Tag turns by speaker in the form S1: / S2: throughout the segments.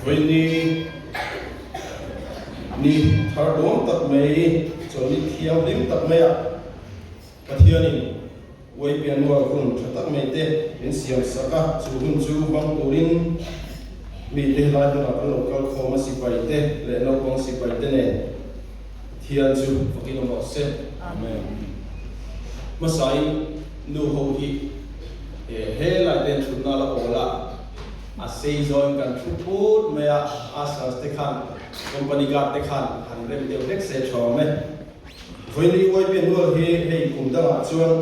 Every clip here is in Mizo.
S1: Vawiini ni thar duam tak mai, chawlhni thianghlim tak maiah Pathianin Uaipianual hun tha tak mai te min siam sak a, chu hun chu hmang turin mite helai hmunah kan lo kal khawm a, sipai te leh naupang sipai te nen Pathian chu fakin awm rawh se. Amen. Hmasain nu ho hi helai te an thutna la awl a, a sei zawin kan thu phut mai a, ushers te khan company guard te khan han rem deuh hlek se tha awm e. Vawiini YP Annual hi hei kum dangah chuan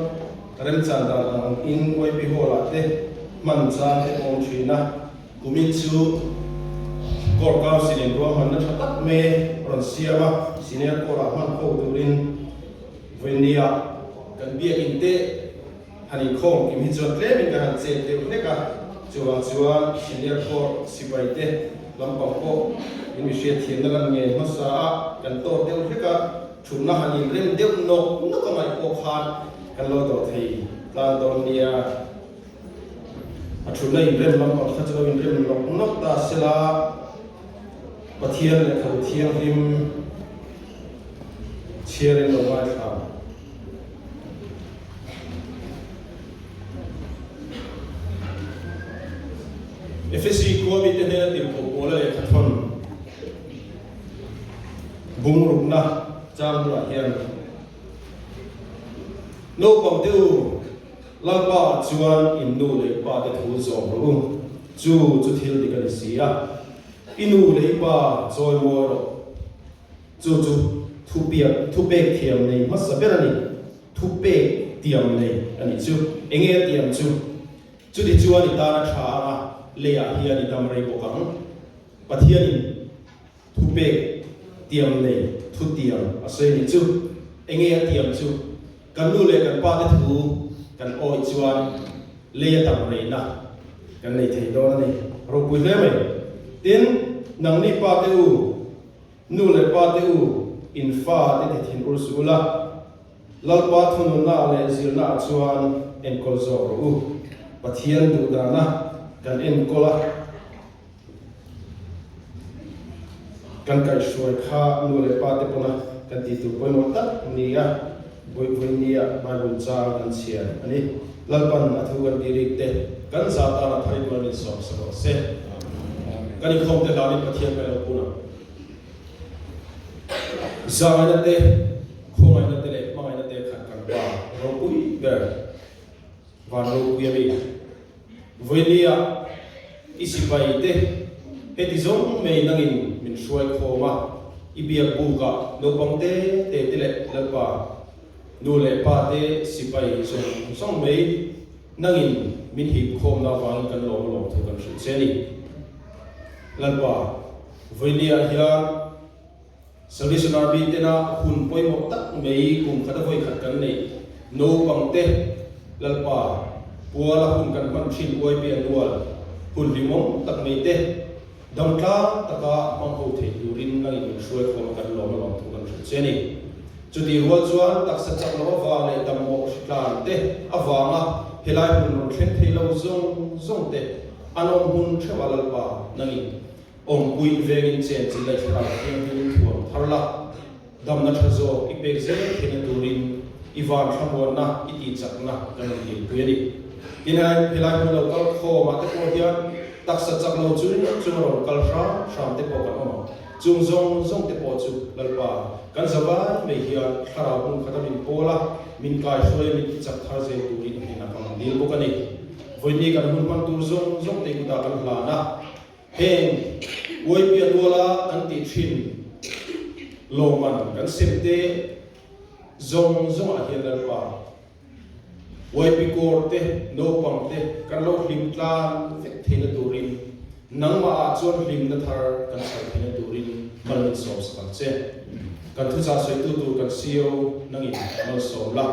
S1: remchan dan ang in YP Hall ah te hman chang te pawh awm thin a, kumin chu Corps Council in ruahmanna tha tak mai rawn siam a, Senior Corps ah hman ho turin vawiini ah kan biakin te Han inkhawm kim hi chuan tlemin kan han chet deuh hlek a, chuvang chuan Senior Corps sipai te lampang pawh in mi hriatthiamna lan ngei hmasa a, kan tawt deuh hlek a, thutna han inrem deuh nawk nawk a ngaih pawh khan kan lo dawh thei tlang dawn nia. A thutna inrem lampang kha chu lo inrem nawk nawk ta sela, Pathian lehkhabu thianghlim chhiarin lo ngaithla. Efesi khua mite hnena tirhkoh Paula lehkha thawn bungrukna chang bulah hian, Naupang te u, Lalpa ah chuan in nu leh i pa te thu zawm rawh u, chu chu thil dik a ni si a, i nu leh i pa chawi mawi rawh. Chu chu thupiak, thupek thiam nei hmasa ber a ni. Thupek tiam nei a nih chu. Enge a tiam chu? Chuti chuan i tan a tha ang a, leiah hian i dam rei bawk ang. Pathianin thupek tiam nei thutiam a sawi a nih chu. Enge a tiam chu? Kan nu leh kan pa te thu kan awih chuan lei a dam reina kan nei thei dawn a ni. Ropui hle mai. Tin, nangni pa te u, Nu leh pa te u, in fa te ti thin ur suh ula, Lalpa thununna leh zirna ah chuan enkawl zawk rawh u. Pathian duhdana kan enkawl a, kan kaihhruai kha nu leh pa te pawna kan tih tur pawimawh tak ni a, vawivawinia Bible chang kan chhiar a ni. Lalpan a thu kan tih rik te kan za tan a thar in mal min sawm sa rawh se. Kan inkhawm te hlanin Pathian kan lo pun ang. Zangaihna te, khawngaihna te leh hmangaihna te khat kan pa ropui ber van ropui a mi. Vawinia i sipai te heti zawng mai nangin min hruai khawm a, i biak bukah naupang te te te leh Lalpa nu leh pa te sipai zawng zawng mai nangin min hip khawmna avangin kan lawm a lawm thu kan hrilh che a ni. Lalpa, vawinia hian Salvation Army tena hun pawimawh tak mai kum khat a vawi khat kan neih naupang te Lalpa puala hun kan hman thin uai pian rual hun hlimawm tak mai te damtlang taka hmang ho thei turin nangin min hruai khawm a kan lawm a lawm thu kan hrilh che a ni. Chutih rual chuan taksa chak loh avang leh dammawh hritlan te avanga helai hmun rawn thleng thei lo zawng zawng te An awm hun theuh a Lalpa nangin awmpuiin vengin chen chi laih thlarau thianghlim thuam thar la, damna tha zawk i pek zel theihna turin i van thlamuanna i tihchakna kan rawn dilpui a ni. Tin helai hmun lo kal khawmah te pawh hian taksa chak lo chung chung a rawn kal hram hram te pawh kan awm ang. Chung zawng zawng te pawh chu Lalpa kan zavai mai hian thlarau hmun khata min pawl a, min kaihruai a min tichak thar zel turin a hnenah kan rawn dil bawk a ni. Vawiini kan hun hman tur zawng zawng te kutah kan hlan a, heng uaipiah ruala kan tih thin lawmman kan sem te zawng zawngah hian Lalpa uaipi kawr te naupang te kan lo hlim tlan vek theihna turin nangmah ah chuan hlimna thar kan chhar theihna turin mal min sawm sak ang che. Kan thuchah sawitu tur kan CEO nangin malsawm la.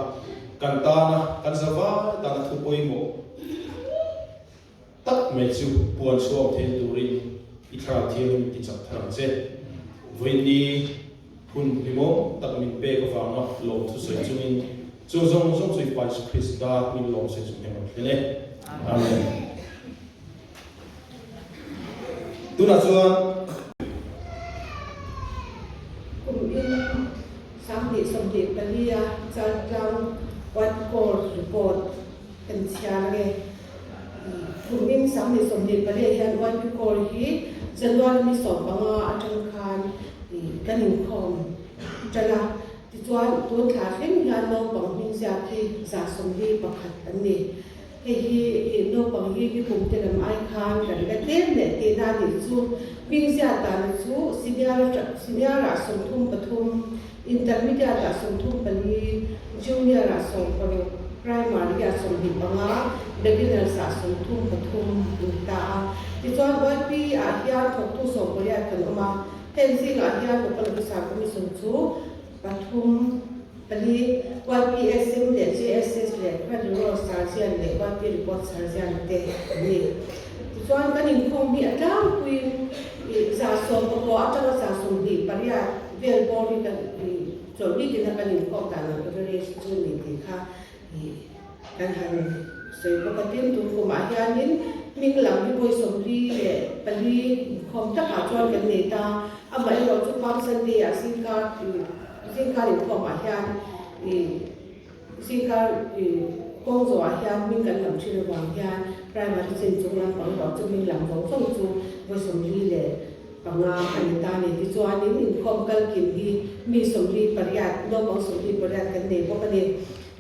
S1: Kan tana, kan zavai tana thu pawimawh tak mai chu puan chhuak thei turin i thlarau thianghlim ti chak thar ang che. Vawiinni hun hlimawm tak min pek avanga lawm thusawi chungin chu zawng zawng chu i Pa Jesuh Krista min lawm sawi chung hian rawn thlen e. Amen. Tunah chuan.
S2: Kum in 2024 a Chaltlang White Court report kan chhiar nge. Kum in 2024 hian White Court hi January ni 15 atang khan kan inkhawm tan a. Tichuan tun thla thleng hian naupang hming ziak hi 141 an ni. Hei hi i naupang hi i kum te lam ai khan kan la tlem leh tihna a nih chu. Hming ziat dan chu senior senior ah 33, intermediate ah 34, junior ah 16, primary ah 25, beginners ah 33 a ni ta a. Tichuan YP ah hian thawktu 18 kan awm a, heng zingah hian Local Officer Commission chu pathum, pali, YPSM leh JSS leh Credit Roll Sergeant leh YP Report Sergeant te an ni. Tichuan kan inkhawm hi a tlangpuiin 119 atanga 28 vel bawr hi kan chawlh ni tina kan inkhawm dan ang average chu ni tih kha kan han sawi bawk a. Tin, tun kumah hianin hming lam hi vawi 44 inkhawm takah chuan kan nei ta. Amaherawh chu Palm Sunday-ah zingkar zingkar inkhawmah hian zingkar kawng zawhah hian hming kan lam thin avang hian primary chin chung lampang erawh chu hming lam zawng zawng chu vawi 45 a ni ta a ni. Tichuanin inkhawm kal kim hi mi 48, naupang 48 kan nei bawk a ni.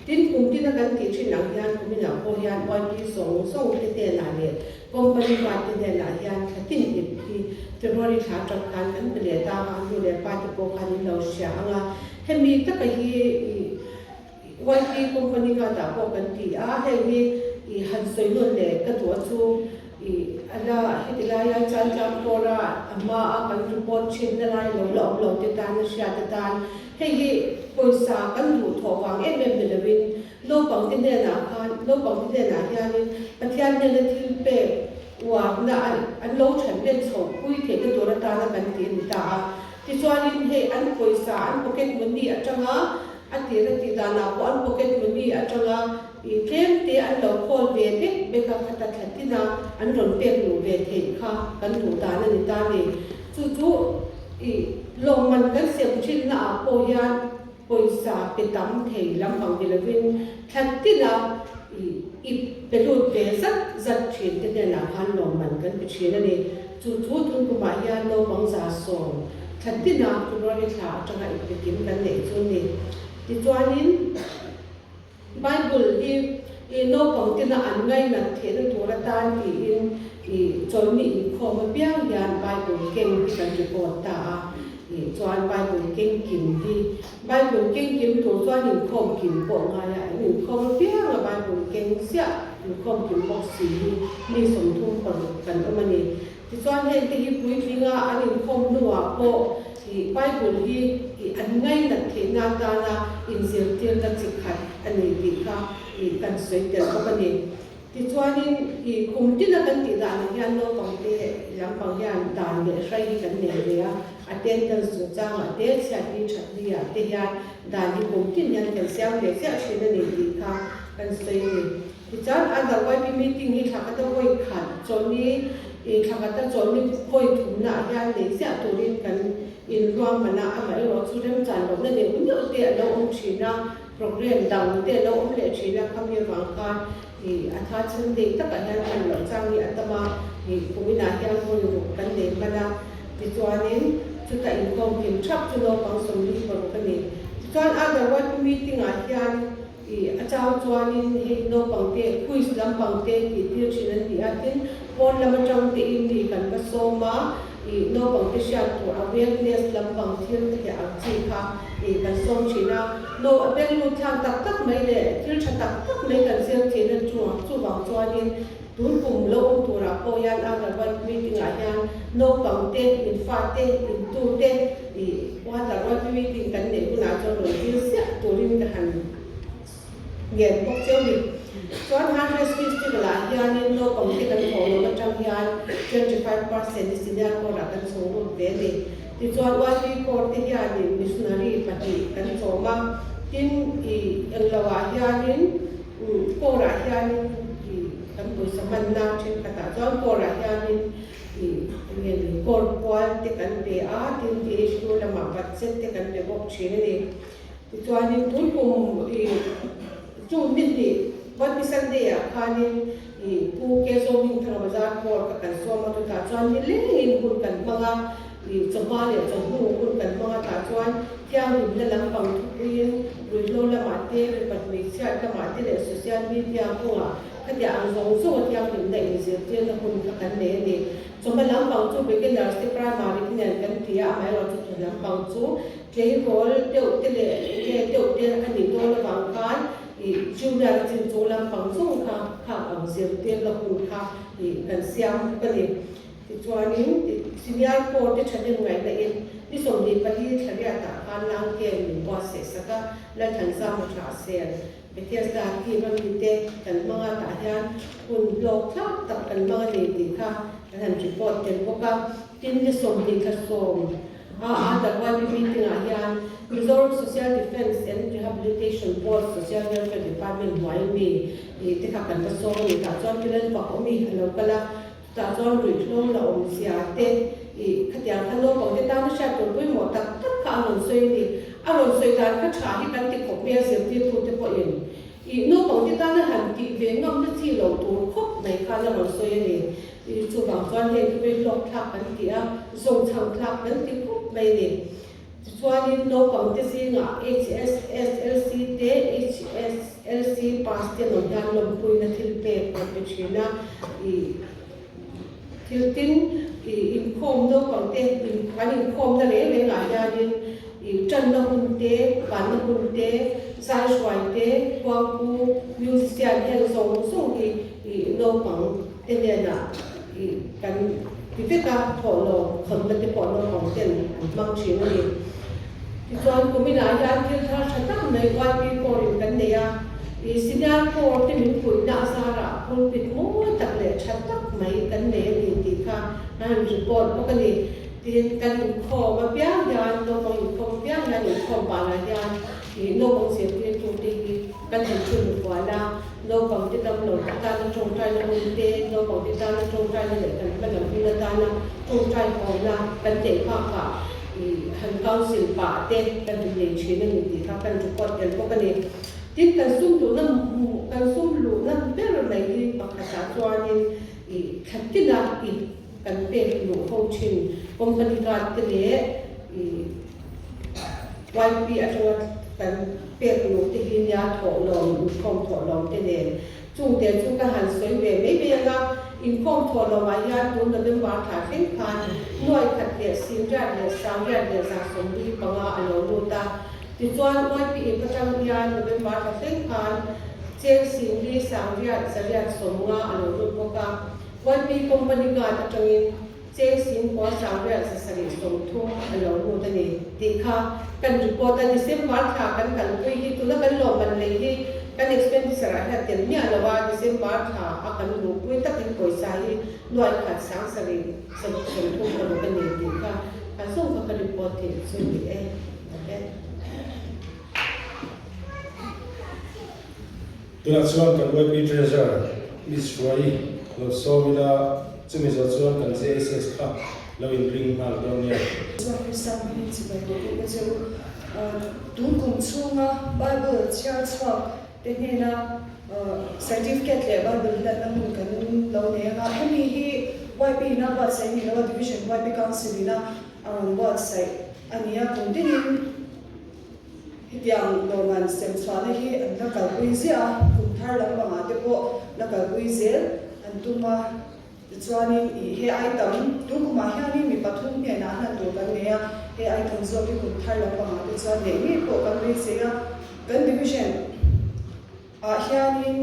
S2: Tin, kum tina kan tih thin ang hian kuminah pawh hian YP zawng zawng te hnenah leh company pa te hnenah hian thla tin ip hi February thla atang khan kan pe leh ta a, nu leh pa te pawh khan in lo hria ang a. Hemi taka hi YP company nghatah pawh kan ti a, heng hi i han sawi nawn leh ka duh a chu i a la heti laia Chaltlang Kawra a hma a kan report thin na lai lo la awm lo te tan a hriat atan Hei hi pawisa kan duh thawh vang em em ni loin naupangte hnenah khan naupangte hnenah hianin Pathian hnena thil pek uarna an lo then let chho pui theihna tur atana kan ti a ni ta a. Tichuanin hei an pawisa an pocket money atanga a tir a tih danah pawh an pocket money atanga i tlem te an lo khawl ve bek bek a khata thla tina an rawn pek luh ve theih kha kan duh dan a ni ta a ni. Chu chu i lawmman kan siam thinna ah pawh hian pawisa pe tam thei lampang ni lovin thla tina i i pe lut ve zat zat thin te hnenah khan lawmman kan pe thin a ni. Chu chu tun kumah hian naupang 100 thla tina February thla atanga i pe kim kan neih chu ni. Tichuanin. Bible hi i naupang tena an ngainat theihna tur atan tiin i chawlhni inkhawm apiang hian Bible keng hi kan report ta a, i chuan Bible keng kim hi Bible keng kim tur chuan inkhawm kim pawh ngai a, an inkhawm apiang a Bible keng ziah inkhawm kim bawk si hi mi 36 kan awm a ni. Tichuan hengte hi puitlinga an inkhawm hnuah pawh i Bible hi i an ngainat theihna atana inzirtirna chi khat a ni tih kha i kan sawi tel bawk a ni. Tichuanin i kum tina kan tih danah hian naupangte lampang hian dan leh hrai hi kan nei ve a, attendance chungchangah te, chhiat ni that ni ah te hian dan hi kum tin hian kan siam ve chiah thin a ni tih kha kan sawi a ni. Tichuan other YP meeting hi thla khat a vawi khat chawlhni i thla khat a chawlhni vawi thumna ah hian nei ziah turin kan inruahman a, amaherawh chu remchan lohna neuh neuh te a lo awm thin a, program dang te a lo awm leh thin a, khami avang khan i a tha chhan dei takah hian hman loh chang hi a tam a, i kuminah hian vawi ruk kan nei hman a, tichuanin chuta inkawm kim thap chu naupang 46 a ni. Tichuan other YP meeting ah hian. I a chang chuanin hei naupang te quiz lampang te tih tir thin an ni a, tin pawn lam atang te in mi kan va sawm a, i naupang te hriat tur awareness lampang thil te ang chi kha i kan sawm thin a, no a beng lut thlak tak tak mai leh thil tha tak tak mai kan zir thin a chu chuvang chuanin tun kum lo awm turah pawh hian Anganwadi meeting ah hian naupang te in fa te in tu te I Water meeting kan neih hunah chuan rawn dil ziah turin ka han ngen bawk cheu ni. Chuan Harvest Festival ah hianin naupang te kan thawh loh atang hian 25% hi senior court ah kan chhung lut ve a ni. Tichuan YP court te hianin missionary pahnih kan chawm a, tin i englo ah hianin court ah hianin i kan pawisa hmanna thenkhatah chuan court ah hianin. Ih enge ni court pual te kan pe a, tin THQ lamah budget te kan pe bawk thin a ni. Tichuanin tun kum ih chung ni hnih One Sunday ah khanin ih Pu Kezo Hmingthanga Bazar Court kha kan sawm a, chutah chuan nilengin hun kan hmang a, ih chawhma leh chawhnu hun kan hmang a, tah chuan thianghlimna lampang thupuiin ruihhlo lamah te, mipat hmeichhiat lamah te leh social media kawngah Khatiah ang zawng zawng a thianghlimna inzirtirna hun kha kan nei a ni. Chawhma lampang chu beginners te primary te nen kan ti a, amaherawhchu chu chawhma lampang chu tleirawl deuh te leh nge deuh te a nih dawn avang khan ih junior a chin chung lampang zawng kha khak ang zirtirna hun kha ih kan siam bawk a ni. Tichuanin senior corps te thahnem ngaihna in ni 24 thla riatah khan Langkem min buatsaih sak a, Lalthanzama tha a sel. Bethesda team a mite kan hmang a, tah hian hun hlawk thlak tak kan hmang a ni tih kha kan han report tel bawk a. Tin, ni 20 thla sawm a RWB meeting ah hian Mizoram Social Defence and Rehabilitation Board Social Welfare Department hnuai mi te kha kan va sawm a ni. Tah chuan Kiran Fakawmi a lo kal a, chutah chuan ruihhlo la awmzia te ih khatiang kha naupangte tana hriat tur pawimawh tak tak kha a rawn sawi a ni. A rawn sawi dan kha tha hi kan ti khawp mai a, zirtirtute pawhin ih naupangte tana han tih ve ngamna chi loh tur khawp mai khan a rawn sawi a ni. Ih chuvang chuan heng hi hlawk thlak kan ti a, zawngchhang thlak kan ti khawp mai a ni. Tichuanin naupangte zingah HSSLC te HSLC pass te lo hian lawmpuina thil pek kan pe thin a, ih thil tin ih inkhawm naupangte an inkhawmna reng rengah hianin ih tanna hun te, vanna hun te, zaihruai te, khuangpu, musician heng zawng zawng hi ih naupang te hnenah ih kan ti vek a, thawhlawm khawnna te pawh naupang ten an hmang thin a ni. Tichuan kuminah hian thil thar tha tak mai YP Corps in kan nei a, ih Senior Corps te min puihna a zarah pulpit mawi tak leh tha tak mai kan nei a ni tih kha an han report bawk a ni. Tin, kan inkhawm apiang hian naupang inkhawm apiang hian inkhawm banah hian ih naupang zirtirtute hi kan han thu hnufual a, Naupangte damlo te tana tawngtaina hun te, naupangte tana tawngtaina leh kan hma lam hun atana tawngtai hawna kan neih bakah ih han council pah te kan han nei thin a ni tih kha kan record tel bawk a ni. Tin, kan sum luhna kan sum luhna ber mai hi pakhatah chuanin ih thla tina ih kan pek luh ho thin company card te leh ih YP atanga kan pek luh te hi nia thawhlawm, inkhawm thawhlawm te nen. Chungte chu ka han sawi ve mai mai anga, inkhawm thawhlawmah hian tun November thla thleng khan nuai khat leh singriat leh sangriat leh 75 a lo lut a. Tichuan YP ip atang hian November thla thleng khan cheng singli sangriat zariat 50 a lo lut bawk a. YP company guard atangin Cheng Singkua Sangriat 730 a lo lut a ni tih kha kan report a, December thla kan kalpui hi tuna kan lawmman lei hi kan expenditure ah hian tel miah lo a, December thla a kan luhpui takin pawisa hi nuai khat 7636 a ni tih kha kan zawng kha ka report theih chu ni e. Ok.
S1: Tunah chuan kan YP Treasurer Miss Hruaii lo sawm ila, chumi zawh chuan kan JSS kha lo in ring nghal dawn nia.
S3: Chuan Krista hmingin chibai pawh pawh ka che u. Tun kum chhunga Bible chhiar chhuak te hnena certificate leh Bible hlatna hmun kan lo nei anga, hemi hi YP ina buatsaih a ni lo a, Division YP Council ina a rawn buatsaih a ni a, kum tinin. Hetiang lawmman sem chhuahna hi an la kalpui ziah a, kum thar lam pangah te pawh la kalpui zel an tum a. Tichuanin ih he item tun kumah hianin mi pathum hnenah hlan tur kan nei a, he item zawk hi kum thar lam pangah te chuan neih ngei pawh kan beisei a. Kan division ah hianin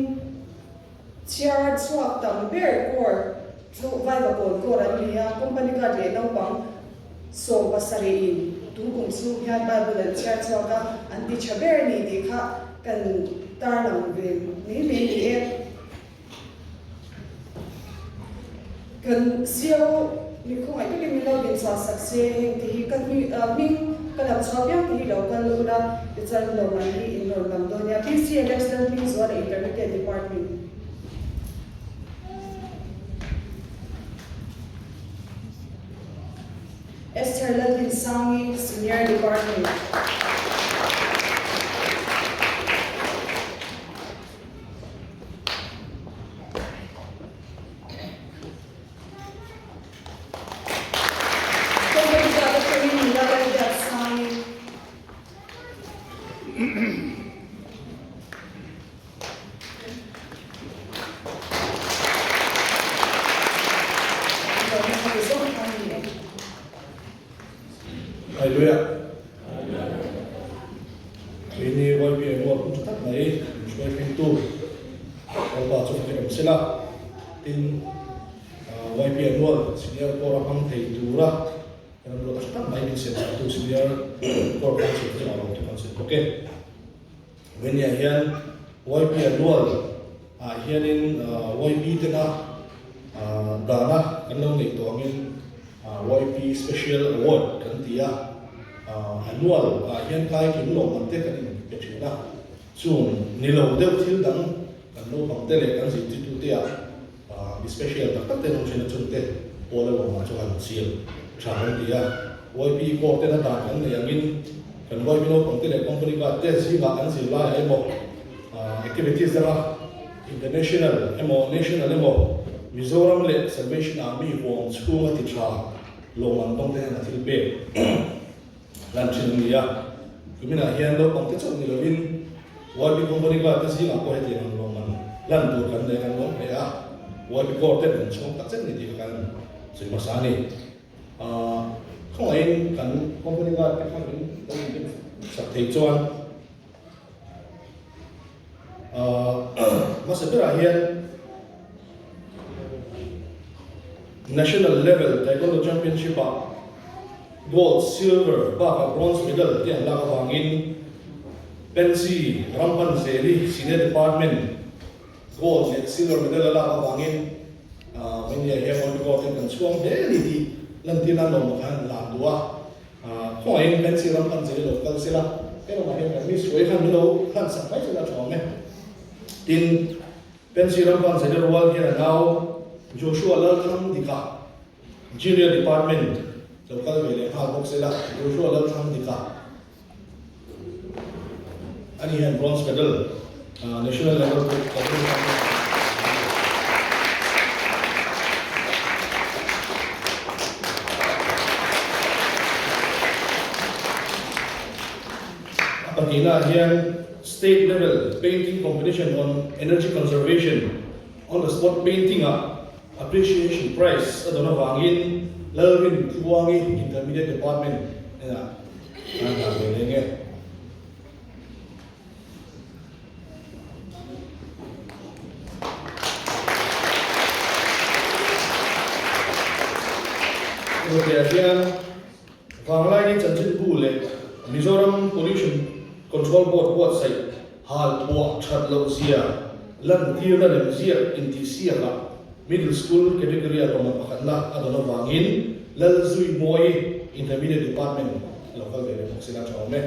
S3: chhiar chhuak tam ber core chu Vaivakawn core an ni a, company guard leh naupang 17 in tun kum chhung hian Bible an chhiar chhuak a, an ti tha ber a ni tih kha kan tarlang ve mai mai ni e. Kan sio mi khawngaih takin min lo din chhuah sak se, heng te hi ka hming ka lam chhuah piang te hi lo kal ula, tichuan lo man hi in rawn lam dawn nia. PC Alex Lalhmingzuala Intermediate Department. Esther Laldinsangi, Senior Department. Company Guard atangin nula Lalbiaksangi.
S1: Hallelujah. Keini YB Annual hun tha tak mai min hruai thlengtu Lalpa chu fakin awm sela. Tin, YB Annual Senior Corps a hmang thei tura kan ruat tha tak mai min siam saktu Senior Corps Council te chungah lawmthu kan sawi bawk e. Venia hian YP Annual ah hianin YP tena dana kan lo neih tawh angin YP Special Award kan ti a, Annual ah hian tlai kim lawmman te kan in pe thin a, chung ni lo deuh thil dang kan naupang te leh kan zirtirtu te ah mi special tak tak te an awm thin a, chung te pawl a lawmman chu han siam tha kan ti a. YP Corps tena dan kan nei angin kan YP naupang te leh company guard te zingah an zirlai ah emaw activities danga international emaw national emaw Mizoram leh Salvation Army huam chhunga ti tha lawmman dawng te hian a thil pek hlan thin an ni a. Kuminah hian naupang te chauh ni lovin YP company guard te zingah pawh hetiang ang lawmman hlan tur kan nei a kan lawm hle a, YP Corps ten kan chhawng tak zet ni tih kha kan sawi hmasa a ni. Khawngaihin kan company guard te kha min lo inbin sak thei chuan hmasa berah hian National level Taekwondo Championship ah Gold, Silver bakah Bronze medal te an lak avangin Pensi Rampanzeli Senior Department Gold leh silver medal a lak avangin Mania hian World Record in kan chhuang hle a ni tih lantir nan lawm khan lan duh a. Khawngaihin Nancy ram pan zel lo kal sela, he lamah hian kan Miss Hruai khan min lo hlan sak mai sela tha awm e. Tin, Nancy ram pan zel rual hian a nau Joshua Lalthangdika Junior Department lo kal ve leh nghal bawk sela, Joshua Lalthangdika. Ani hian bronze medal national level A pahnihna ah hian state level painting competition on energy conservation on the spot painting ah appreciation prize a dawn avangin Lalrin Tluangi Intermediate Department hnenah Kan hna ve leng e. Ruatea hian Vanglaini chanchinbu leh Mizoram Pollution Control Board buatsaih hal phuah that loh zia lantirna lemziak intihsiakah Middle School category-a lawmman pakhatna a dawn avangin Lalzuimawi Intermediate Department a lo kal ve leh bawk sela tha awm e.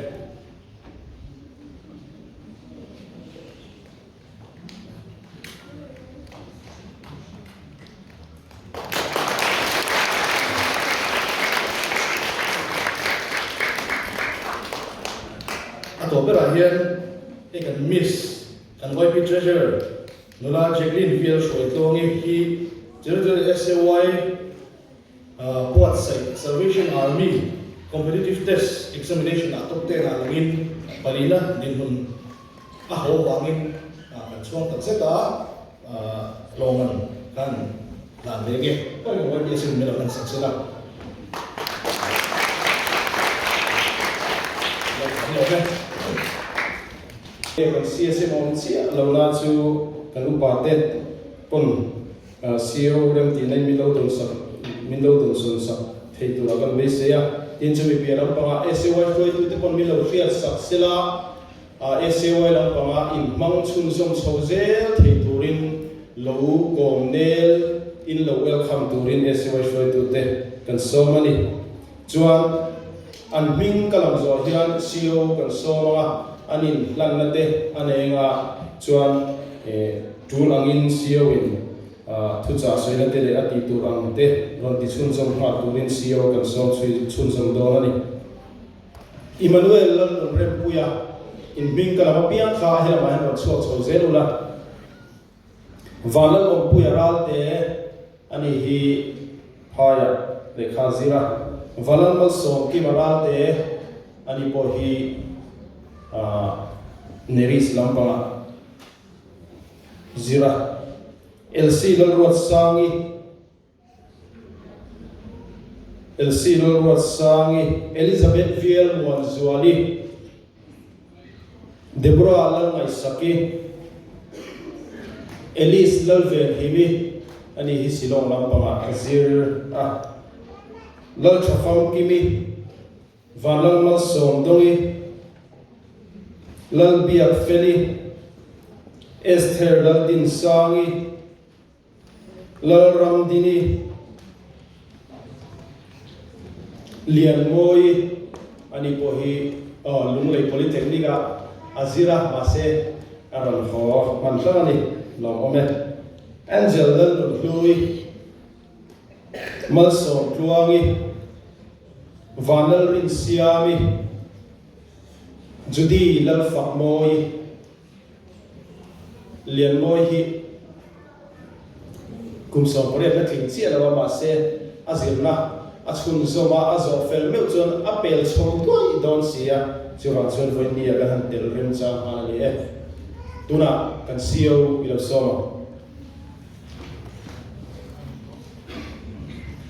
S1: A tawp berah hian hei kan Miss, kan YP Treasurer, Nula Jacqueline Vial Hruaitluangi hi Territorial SAY buatsaih Salvation Army Competitive Test Examination ah top ten ah langin palina dinhmun a haw vangin kan chhuang tak zet a, lawmman kan hlan ve nge. YPS in min lo hlan sak sela.
S4: Kan CSM awm chiah lo na chu kan upa te pawn CEO rem tih na in min lo dawn sak min lo dawn sawn sak thei tur ah kan beisei a. Tin chumi piah lampangah SAY hruaitu te pawn min lo hriat sak sela SAY lampangah inhmang chhunzawm chho zel thei turin lo kawm nel in lo welcome turin SAY hruaitu te kan sawm a ni. Chuan an hming ka lam zawh hian CO kan sawm ang a, an inhlanna te a nei anga chuan tul angin CO in. Thuchah sawina te leh a tih tur ang te rawn ti chhunzawm nghal turin CEO kan sawm chhui chhunzawm dawn a ni. Emmanuel Lalnunrempuia in hming ka lam apiang kha helamah hian rawn chhuak chho zel ula. Vanlalawmpuia Ralte a nih hi phaiah lehkha zir a. Vanlalmalsawmkima Ralte a ni pawh hi Neris lampangah zir a. Elsie Lalruatsangi Elsie Lalruatsangi, Elizabeth Vial Muanzuali, Deborah Lalngaihsaki, Alice Lalvenhimi, ani hi Shillong lampangah a zir a, Lalthafamkimi, Vanlalmalsawmdawngi, Lalbiakfeli, Esther Laldinsangi, Lalramdini, Lianmawi, ani pawh hi Lunglei Polytechnic ah a zir a, mahse a rawn haw hman tlat a ni, lawmawm e. Angel Lalnunhlui, Malsawmtluangi, Vanlalrinsiami, Judy Lalfakmawi, Lianmawi hi kum 18 la tling chiah lo a, mahse a zirna a chhunzawm a, a zawh fel meuh chuan a pel chho duai dawn si a, chuvang chuan vawiin ah kan han tel remchang nghal a ni e. Tunah kan CEO i lo sawm ang.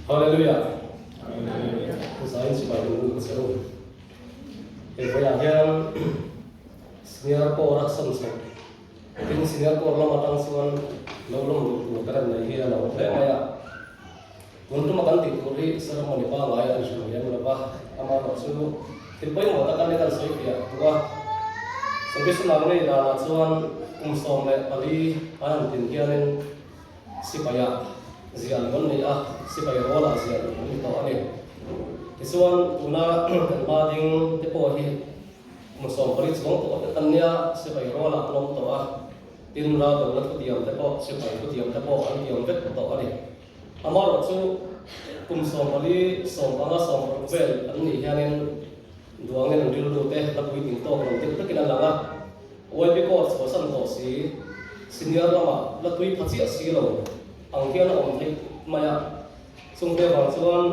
S5: Hallelujah! Zain sipai duh u ka che u. He vawiah hian Senior Corps a sawn chhoh. Tin, Senior Corps lam atang chuan lo lawm luh tur ka rem nei hi a lo hle mai a. Tun tuma kan tih tur hi ceremony pangngai a ni hrim lem lo va, amaherawh chu thil pawimawh tak a ni kan sawi fiah duh a. Service nang nei danah chuan kum 14 an han tin hianin Sipaia ziah luh an ni a, sipai rualah ziah luh an ni tawh a ni. Tichuan, tuna kan hma ding te pawh hi kum 14 chuang tawh vek an nia, sipai rualah an awm tawh a, tin raldohna thutiam te pawh, sipai thutiam te pawh an tiam vek tawh a ni. Amaherawh chu kum 14, 15, 16 vel an nih hianin duangin an rilru te la puitling tawk lo deuh vekin a lang a. YB Court chhuahsan tawh si, senior lamah la tui pha chiah si lo ang hian a awm theih mai a. Chungte vang chuan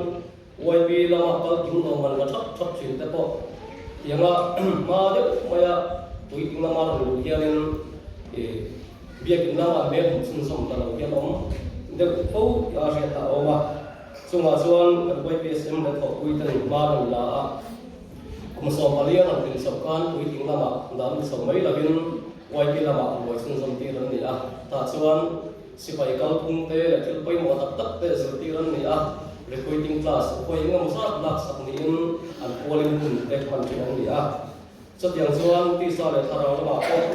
S5: YB lama kal kim lo man la thap thap thin te pawh tianga hma deuh maia puitling lama rawn luh hianin biakin lama hmel hmuh chhunzawm ta lo hian awm deuh fo tih a hriat a awm a. Chungah chuan kan YPSM leh thawhpui ten hma rawn la a. Kum 14 a rawn tlin chhoh khan puitling lamah dan chho mai lovin YP lamah buai chhunzawm tir an ni a. Tah chuan sipai kalphung te leh thil pawimawh tak tak te zirtir an ni a, recruiting class vawi engemaw zat laksak niin an pualin hun te hman thin an ni a. Chutiang chuan tisa leh thlarau lamah pawh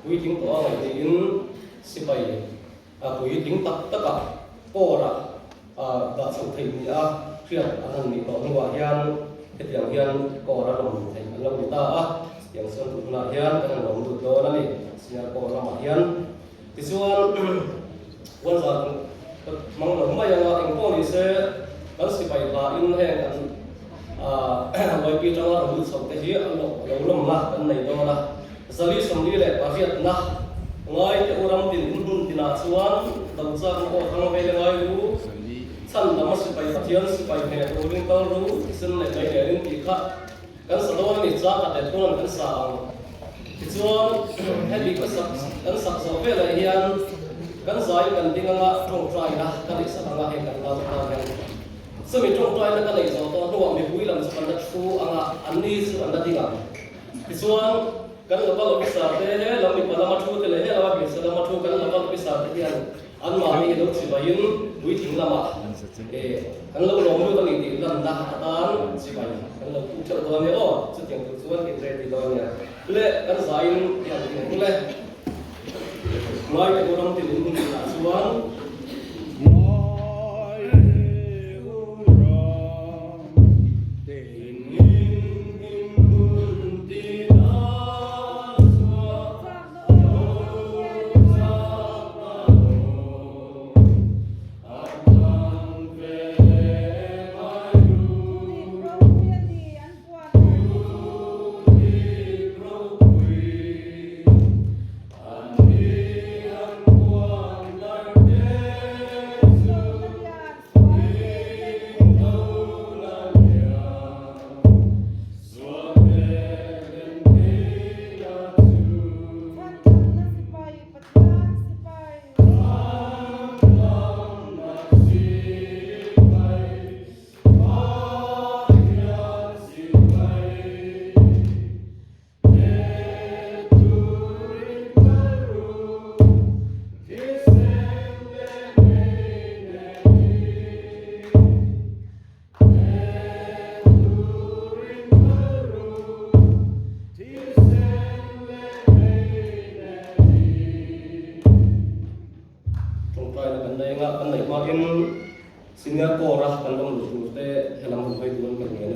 S5: puitling tawh a ngaih niin sipai a puitling tak takah kawrah dah chhoh theih ni a hriat an han nih tawh hnuah hian hetiang hian kawr a lawm theih an lo ni ta a, chutiang chuan tun hunah hian kan han lawm lut dawn a ni, Senior kawr lamah hian. Tichuan Huanzar ka hmang lo mai ang a, engpawh ni se kan sipai hlain heng kan YP tanga rawn lut chhoh te hi a lo lawmna kan nei dawn a. Zali 48 na ngai te u ram tin in hmun tinah chuan do chakna aw thang vei le ngai ru, chhan lam a sipai Pathian sipai hne turin kal ru, thisen leh mei nen in tih kha kan sa dawn a ni, chang khat leh thunan kan sa ang. Tichuan hemi ka sak kan sak zawh velah hian kan zai kan ding anga tawngtaina ka neih sak anga hei kan nau tan hian chumi tawngtaina ka neih zawh tawh hnuah mipui lam chu kan la thu anga anni chu an la ding ang. Tichuan, kan local officer te he lam mipa lama thu te leh he lama hmeichhe lama thu kan local officer te hian anmahni lo chivaiin puitling lamah kan lo lawm lut a ni tih lanna atan chivai kan lo pu theuh dawn nia aw. Chutiang tur chuan in ready dawn nia. Le kan zaiin hian in ang le. Ngaite u ram tin in hun tinah chuan.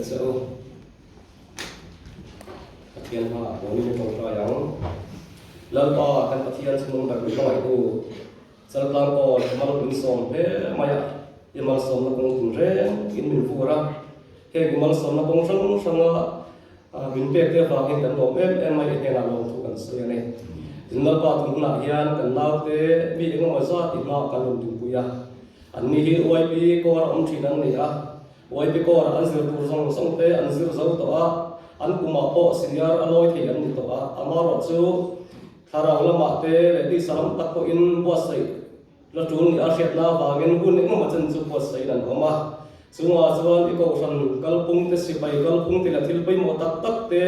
S5: ngen a che u. Pathian hmaah pawnin i tawngtai ang. Lalpa kan Pathian chhung ber min hmangaih u. Chaltlang pawl mal min sawm hle mai a, i malsawmna kawng tin reng in min vur a. Heng i malsawmna kawng hrang hranga min pek te avangin kan lawm em em mai i hnenah lawmthu kan sawi a ni. Tin Lalpa tun hunah hian kan naute mi engemaw zat i hmaah kan rawn dinpui a. Anni hi YP kawr a awm thin an ni a. YP kawr an zir tur zawng zawng te an zir zo tawh a, an kumah pawh senior a lawi thei an ni tawh a. Amaherawh chu thlarau lamah te leh tisa lam tak pawhin buatsaih la tul nih a hriatna avangin hun engemaw chen chu buatsaihin an awm a. Chungah chuan i kohhran kalphung te, sipai kalphung te leh thil pawimawh tak tak te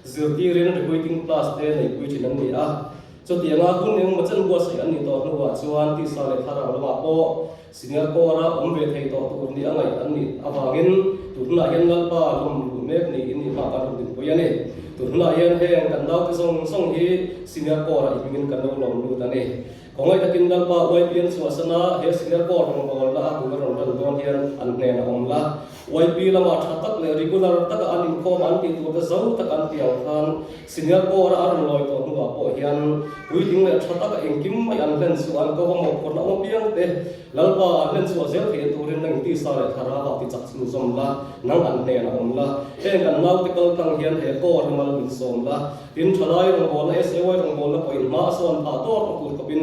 S5: zirtirin recruiting class te neihpui thin an ni a. Chutianga hun engemaw chen buatsaih an nih tawh hnuah chuan tisa leh thlarau lamah pawh Senior Corps-a awm ve thei tawh tur nih a ngaih an nih avangin tun hunah hian Lalpa lawm luh mek niin i hma kan rawn dinpui a ni. Tun hunah hian heng kan naute zawng zawng hi Senior Corps-a i hmingin kan lo lawm lut a ni. Khawngaih takin Lalpa YPN chhuahsana he Senior Corps rawngbawlna a tuna rawn ran dawn hian an hnenah awm la. YP lamah tha tak leh regular taka an inkhawm an tih tur te zo tak an tih ang khan Senior Corps-a a rawn lawi tawh hnuah pawh hian puitling leh tha taka engkim mai an hlen chhuah an ko va mawhphurhna awm apiang te Lalpa an hlen chhuah zel theih turin nang tisa leh thlarau ah tichak chhunzawm la, nang an hnenah awm la. Heng kan naute kal tlang hian he Corps hi mal min sawm la, tin thalai rawngbawlna SAY rawngbawlna pawhin hma a sawn phah tawk a tur khawpin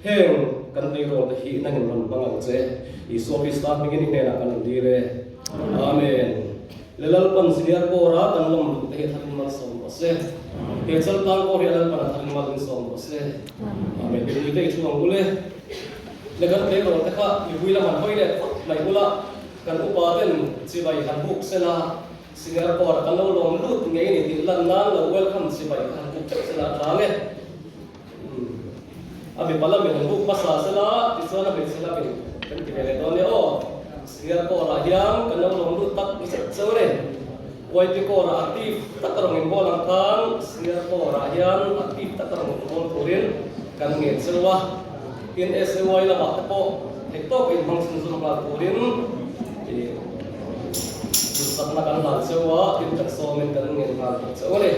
S5: heng kan tleirawl te hi nangin rawn hmang ang che. Isua Krista hmingin i hnenah kan rawn dil e. Amen. Le Lalpan Senior Corps-a kan lawm luh te hi a tharin malsawm rawh se. He Chaltlang Corps hi a Lalpan a tharin mal in sawm rawh se. Amen. Mipui te i thu ang ule. Le kan tleirawl te kha mipui lam han hawi leh phawt mai ula, kan upa ten chibai han buk sela, Senior Corps-a kan lo lawm lut ngei ni tih lan nan lo welcome chibai kha han buk theuh sela a tha nge. A mipa lamin an buk hmasa sela tichuan a hmeichhe lamin kan ti ve leh dawn nia aw. Senior Corps-ah hian kan lo lawm lut tak zet cheu a ni. YP Corps-ah active taka rawn inbawl ang khan Senior Corps-ah hian active taka rawn inbawl turin kan ngen cheu a. Tin, SAY lamah te pawh theihtawp inhmang chhunzawm nghal turin duhsakna kan hlan cheu a, tin kan sawmin kan ngen nghal bawk cheu a ni.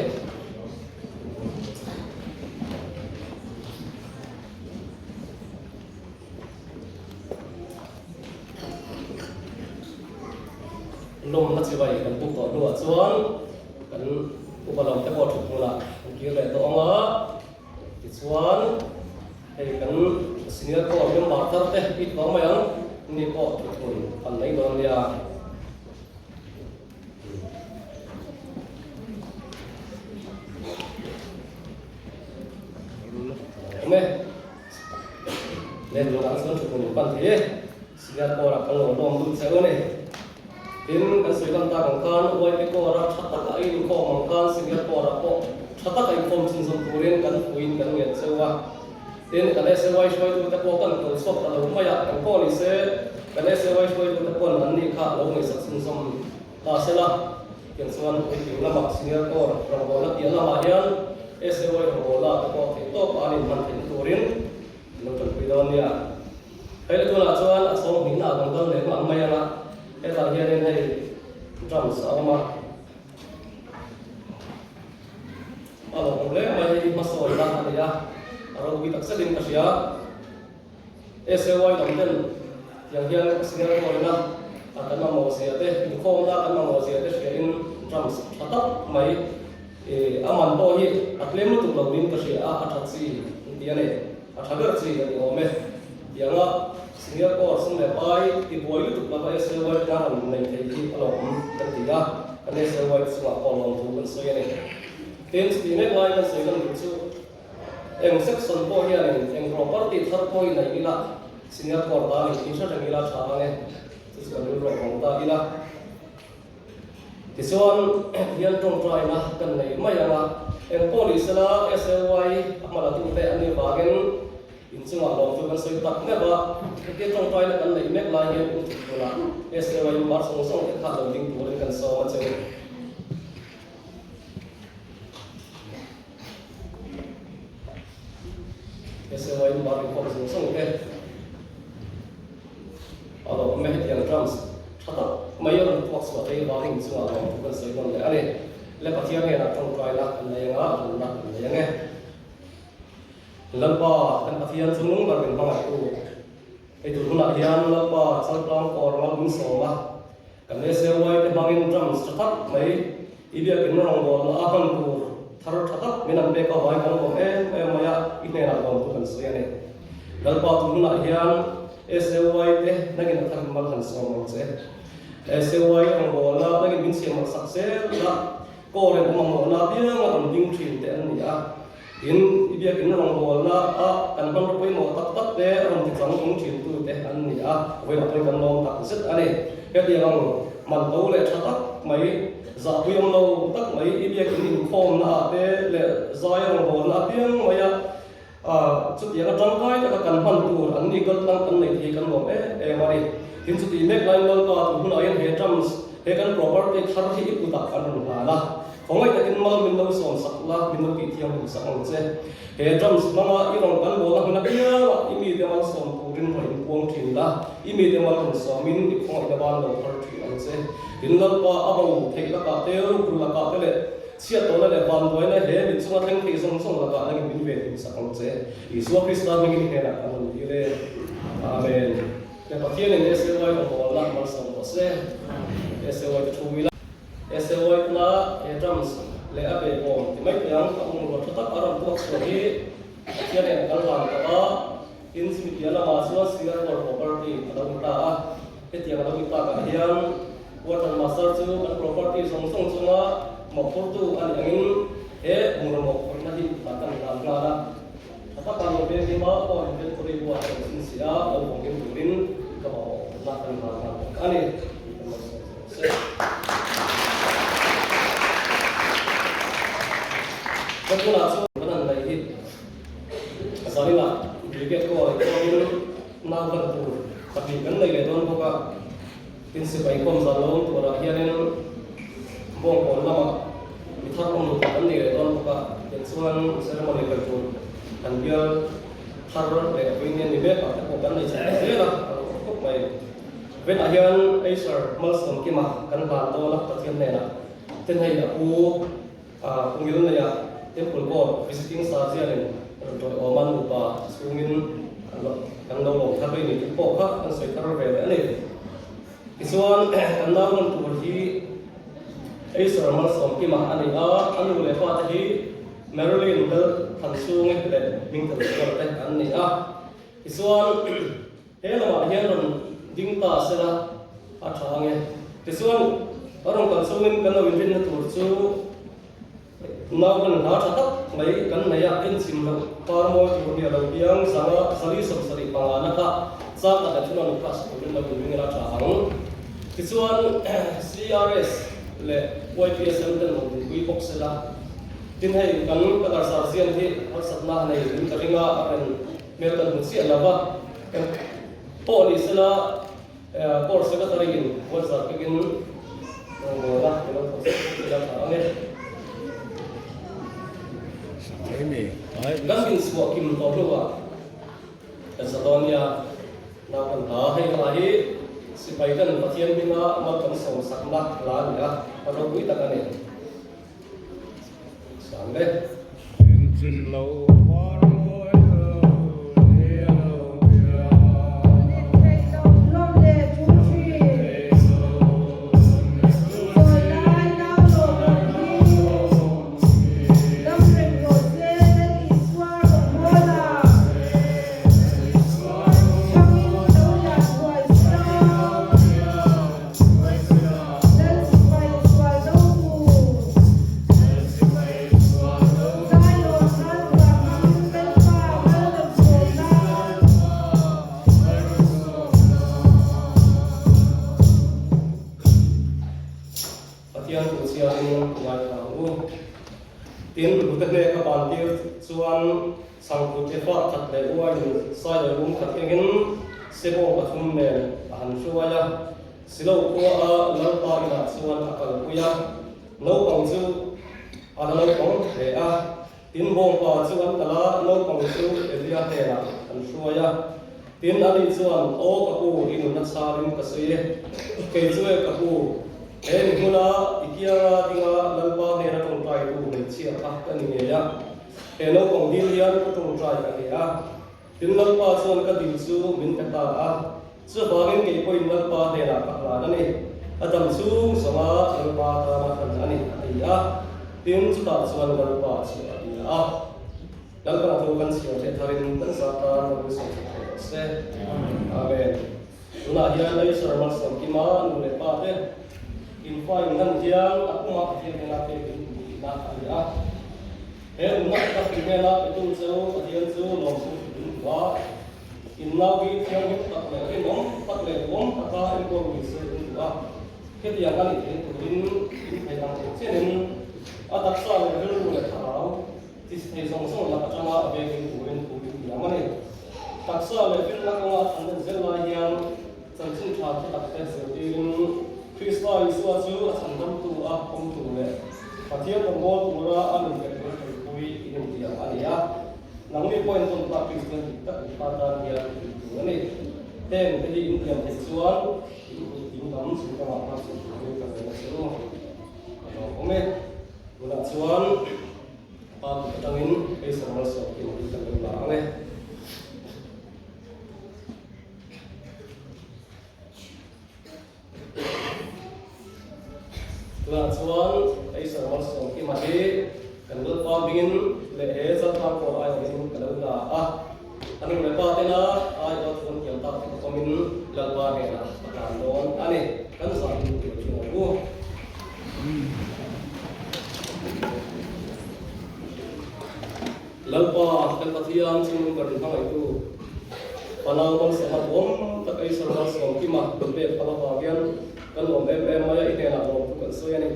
S5: Lawmna chibai kan buk tawh hnuah chuan kan upa lam te pawh thut hmunah an kir leh tawh ang a, tichuan hei kan senior corps member thar te i thuang mai ang, ni pawh thut hmun an nei dawn nia. Awm e. Len lungah chuan thuthlung in pan thei e. Senior Corps-ah kan lo lawm lut cheu a ni. Tin, kan sawi lan tak ang khan YP Corps-a tha taka a inkhawm ang khan Senior Corps-ah pawh tha taka inkhawm chhunzawm turin kan puiin kan ngen cheu a. Tin, kan SAY hruaitute pawh kan ko chhuak ta lo mai a, kan pawh ni se, kan SAY hruaitute pawn an nih kha lo ngaihsak chhunzawm ta se la. Tiang chuan puitling lamah Senior Corps rawngbawlna piah lamah hian SAY rawngbawlna te pawh theih tawp a an inhman theihna turin an lo tanpui dawn nia. Hei le tunah chuan a chhawng hnihna ah kan kal leh hma ang mai ang a, hetah hianin hei drums a awm a. A lawmawm hle mai hei hi hmasawnna a ni a, a ropui tak zetin ka hria. SAY lam ten tiang hian senior pawlina a kan mamawh zia te, inkhawmna kan mamawh zia te hriain drums tha tak mai ih a man pawh hi a tlem lutuk lo niin ka hria a, a tha chi an ti a ni, a tha ber chi a ni awm e. Tianga senior corps sum leh pai tibuai lutuk lova SAY tena rawn nei thei hi a lawmawm kan ti a, kan SAY chungah pawh lawmthu kan sawi a ni. Tin, chutih mek lai kan sawi lan duh chu eng section pawh hianin eng property thar pawh i neih ila senior corps tan in hre reng ila tha ang e, chu chu kan rilru a vawng ta ila. Tichuan, hian tawngtaina kan nei mai ang a, eng pawh ni sela SAY a hma la tute an nih vangin inchungah lawm chu kan sawi tak meuh a, hetia tawngtaina kan neih mek lai hian in thut hunah SAY mar zawng zawng te kha lo ding turin kan sawm a che u. SAY mar inkhawm zawng zawng te a lo awm e, hetiang drums tha tak mai a rawn tuak chhuah thei avangin. chungah lawmthu kan sawi nawn leh a ni. Le Pathian hnenah tawngtaina kan nei anga rinna kan nei ang e. Lalpa kan Pathian chu nung ber min hmangaihtu. Hei tun hunah hian Lalpa chaltlang kawr mal min sawm a, kan SAY te hmangin drums tha tak mai i biakin rawngbawlna a hman tur thar tha tak min an pek avangin kan lawm em em mai a, i hnenah lawmtu kan sawi a ni. Lalpa tun hunah hian SAY te nangin a tharin mal han sawm ang che. SAY rawngbawlna nangin min siam sak zel la, kawr in a mamawhna apianga rawn ding thin te an ni a. Tin, i biakin rawngbawlna a kan hmanraw pawimawh tak tak te rawn ti chang ung thin tu te an ni a, vawiin pawhin kan lawm tak zet a ni. Hetiang ang man to leh tha tak mai, zahpui awm lo tak mai i biakin inkhawmna ah te leh zai rawngbawlna apiang mai a chutiang a tangkai taka kan hman tur an ni kal tlang kan neih thei kan lawm em em a ni. Tin, chutih mek laiin Lalpa tun hunah hian he terms, he kan property thar hi i kutah kan rawn hlan a. Khawngaih takin mal min lo sawm sak la, min lo tih thiang hlim sak ang che. He drums hmanga i rawn kan bawl a hmun apiangah i mite mal sawm turin rawn inpuang thin la, i mite mal rawn sawmin i khawngaihna ban lo phar thin ang che. Tin Lalpa a bo theih lakah te, rukru lakah te leh chhiat tawhna leh vanduaina he mit chunga thleng thei zawng zawng lakah nangin min ve hlim sak ang che. Isua Krista hmingin i hnenah kan rawn dil e. Amen. Ke Pathianin SAY rawn bawlna mal sawm rawh se. SAY te thu ila. SAY tuna he drums leh a behbawm ti mai thei ang, a bungrua tha tak a rawn tuak chhuah hi Pathian nen a kal hlan tawh a, tin chumi piah lamah chuan Singer Hall property a lo ni ta a, hetiang a lo ni takah hian Quarter Master chu kan property zawng zawng chunga mawhphurtu a nih angin he bungraw mawhphurhna hi tah kan hlan nghal a, tha taka lo veng hima Hall inventory buah a rawn chhinchhiah a, lo vawng him turin ka mawhphurhna kan hlan nghal bawk a ni. Ka tunah chuan kan han neih hi zaninah brigade call ah chuanin nau hlan tur pahnih kan nei leh dawn bawk a, tin sipai khawm zan lo awm turah hianin bawngkawn lamah mi thar awm lo tur kan nei leh dawn bawk a, tiang chuan ceremony kal tur kan bial thar leh vawiin ni mek ah te pawh kan nei chho ta zel a, a lo awm khawp mai. Venah hian Acer Malsawmkima kan hlan dawn a Pathian hnenah ten hei a pu Pungil neia Temple Court Visiting Surgeon-in rawn tawih awm a nupa chhungin kan lo lawm thar rih ni tih pawh kha kan sawi thar ve leh a ni. Tichuan kan nau rawn tur hi Acer Malsawmkima a ni a, a nu leh pa te hi Marilyn Lal Thanchhungi leh Hmingthanchhuana te an ni a. Tichuan He lamah hian rawn ding ta sela a tha ang e. Tichuan, a rawn kal chungin kan lo inrinna tur chu nau kan hla tha tak mai kan nei a, inchim loh par mawi tur nia lo piang zanga zali 75 na kha chang khat leh thunawn kha turin lo inring ila tha ang. Tichuan, CRS leh YPSM ten rawn dinpui bawk sela. Tin hei kan ka darsar zian hi harsatna nei in ka ring a, a rawn Hmel kan hmu chiah lo va, eng pawh ni sela Court Secretary in WhatsApp takin rawngbawlna min lo thawh sak ila tha ang e. Kan inchhuah kim tawh hnuah kan sa dawn nia, nau kan hla hei hla hi sipai ten Pathian hminga mal kan sawm sakna hla a ni a, a ropui tak a ni. Sang le. Pathian thu chhiarin ngaithla ang u. Tin, Rute hnek a ban tir chuan Changkut efa khat leh uaiin Sailo lung khat engin Sebawng pathum nen a han hruai a. Silo khua a Lalpa inah chuan a kalpui a, naupang chu a la naupang hle a. Tin, bawngpa chu an kal a, naupang chu Elia hnenah an hruai a. Tin, ani chuan, Aw ka pu, i nunna chharin ka sawi e. Kei chu e ka pu. He mi hmuna i kianga dinga Lalpa hnena tawngtaitu hmeichhia kha ka ni ngei a, he naupang dil hian ka tawngtai ka ni a. Tin, Lalpa chuan ka dil chu min pe ta a, chuvangin kei pawhin Lalpa hnenah ka hlan a ni. A dam chhung zawnga Lalpa tana hlan a ni, a ti a. Tin, chutah chuan Lalpa chu a bia a. Lalpa thu kan chhiar theih tharin kan zah tan lo in sawi thei rawh se. Amen. Tunah hian Laisar Malsawmkima nu leh pa te in fa in hlan hian a pumah Pathian hnena pek in duh tihna a ni a. He nunna tak hnena petu cheu Pathian chu lawmthu in duh a, in nau hi thianghlim tak leh rinawm tak leh duhawm taka enkawl ni se in duh a. Hetiang a nih theih turin in theih ang theih chenin a taksa leh rilru leh thlarau Tisi thei zawng zawng lak atanga a vengin turin thu in tiam a ni. Taksa leh finna kawnga a than let zel lai hian chanchin tha thu tak te zirtirin Krista Isua chu a chhandamtu a awm tur leh Pathian rawngawl tura a nun leh tur tuipui in intiam a ni a. Nangni pawhin tawn tak Kristian dik tak in pa tan hian in tur a ni. Heng te hi in tiam theih chuan in kut dinglam chhungkamah hma chhun turin ka ven a che u. Ka lawm awm e. Tunah chuan pa kut atangin Beisar Malsawm kim hi kan lo la ang e. Tunah chuan Beisar Malsawm kima hi kan Lalpa bingin leh he Zaltlang Kawl aiawhin ka lo la a. A nu leh pa tena aiawh thu an tiam tak te kawmin Lalpa hnenah a tlan dawn a ni. Kan zah in tur thin ang u. Lalpa kan Pathian chungnung ber hmangaihtu Fanau Malsawma duam tak ei Sarmal Sawmkima min pek phal avang hian kan lawm em em mai a, i hnenah lawmthu kan sawi a ni.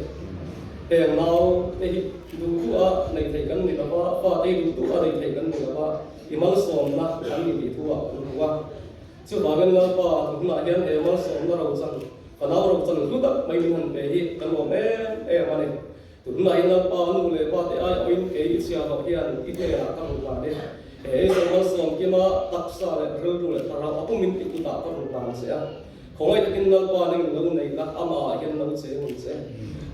S5: Heng nau te hi duh duh a neih theih kan ni lova, fate hi duh duh a neih theih kan ni lova, i malsawmna an ni tih thu ah kan hmu a. Chuvangin Lalpa tunah hian he malsawmna rochan Ka nau ro chan hlu tak mai min han pe hi ka nuam em em a ni. Tunah in Lalpa nu leh pa te ai awin kei i chhia loh hian i hnenah ka rawn hlan e. He Eizawng malsawm kima taksa leh rilru leh thlarau a pumin i kutah ka rawn hlan che a. Khawngaih takin Lalpa nangin lo nei la, amah ah hian lo cheng ang che.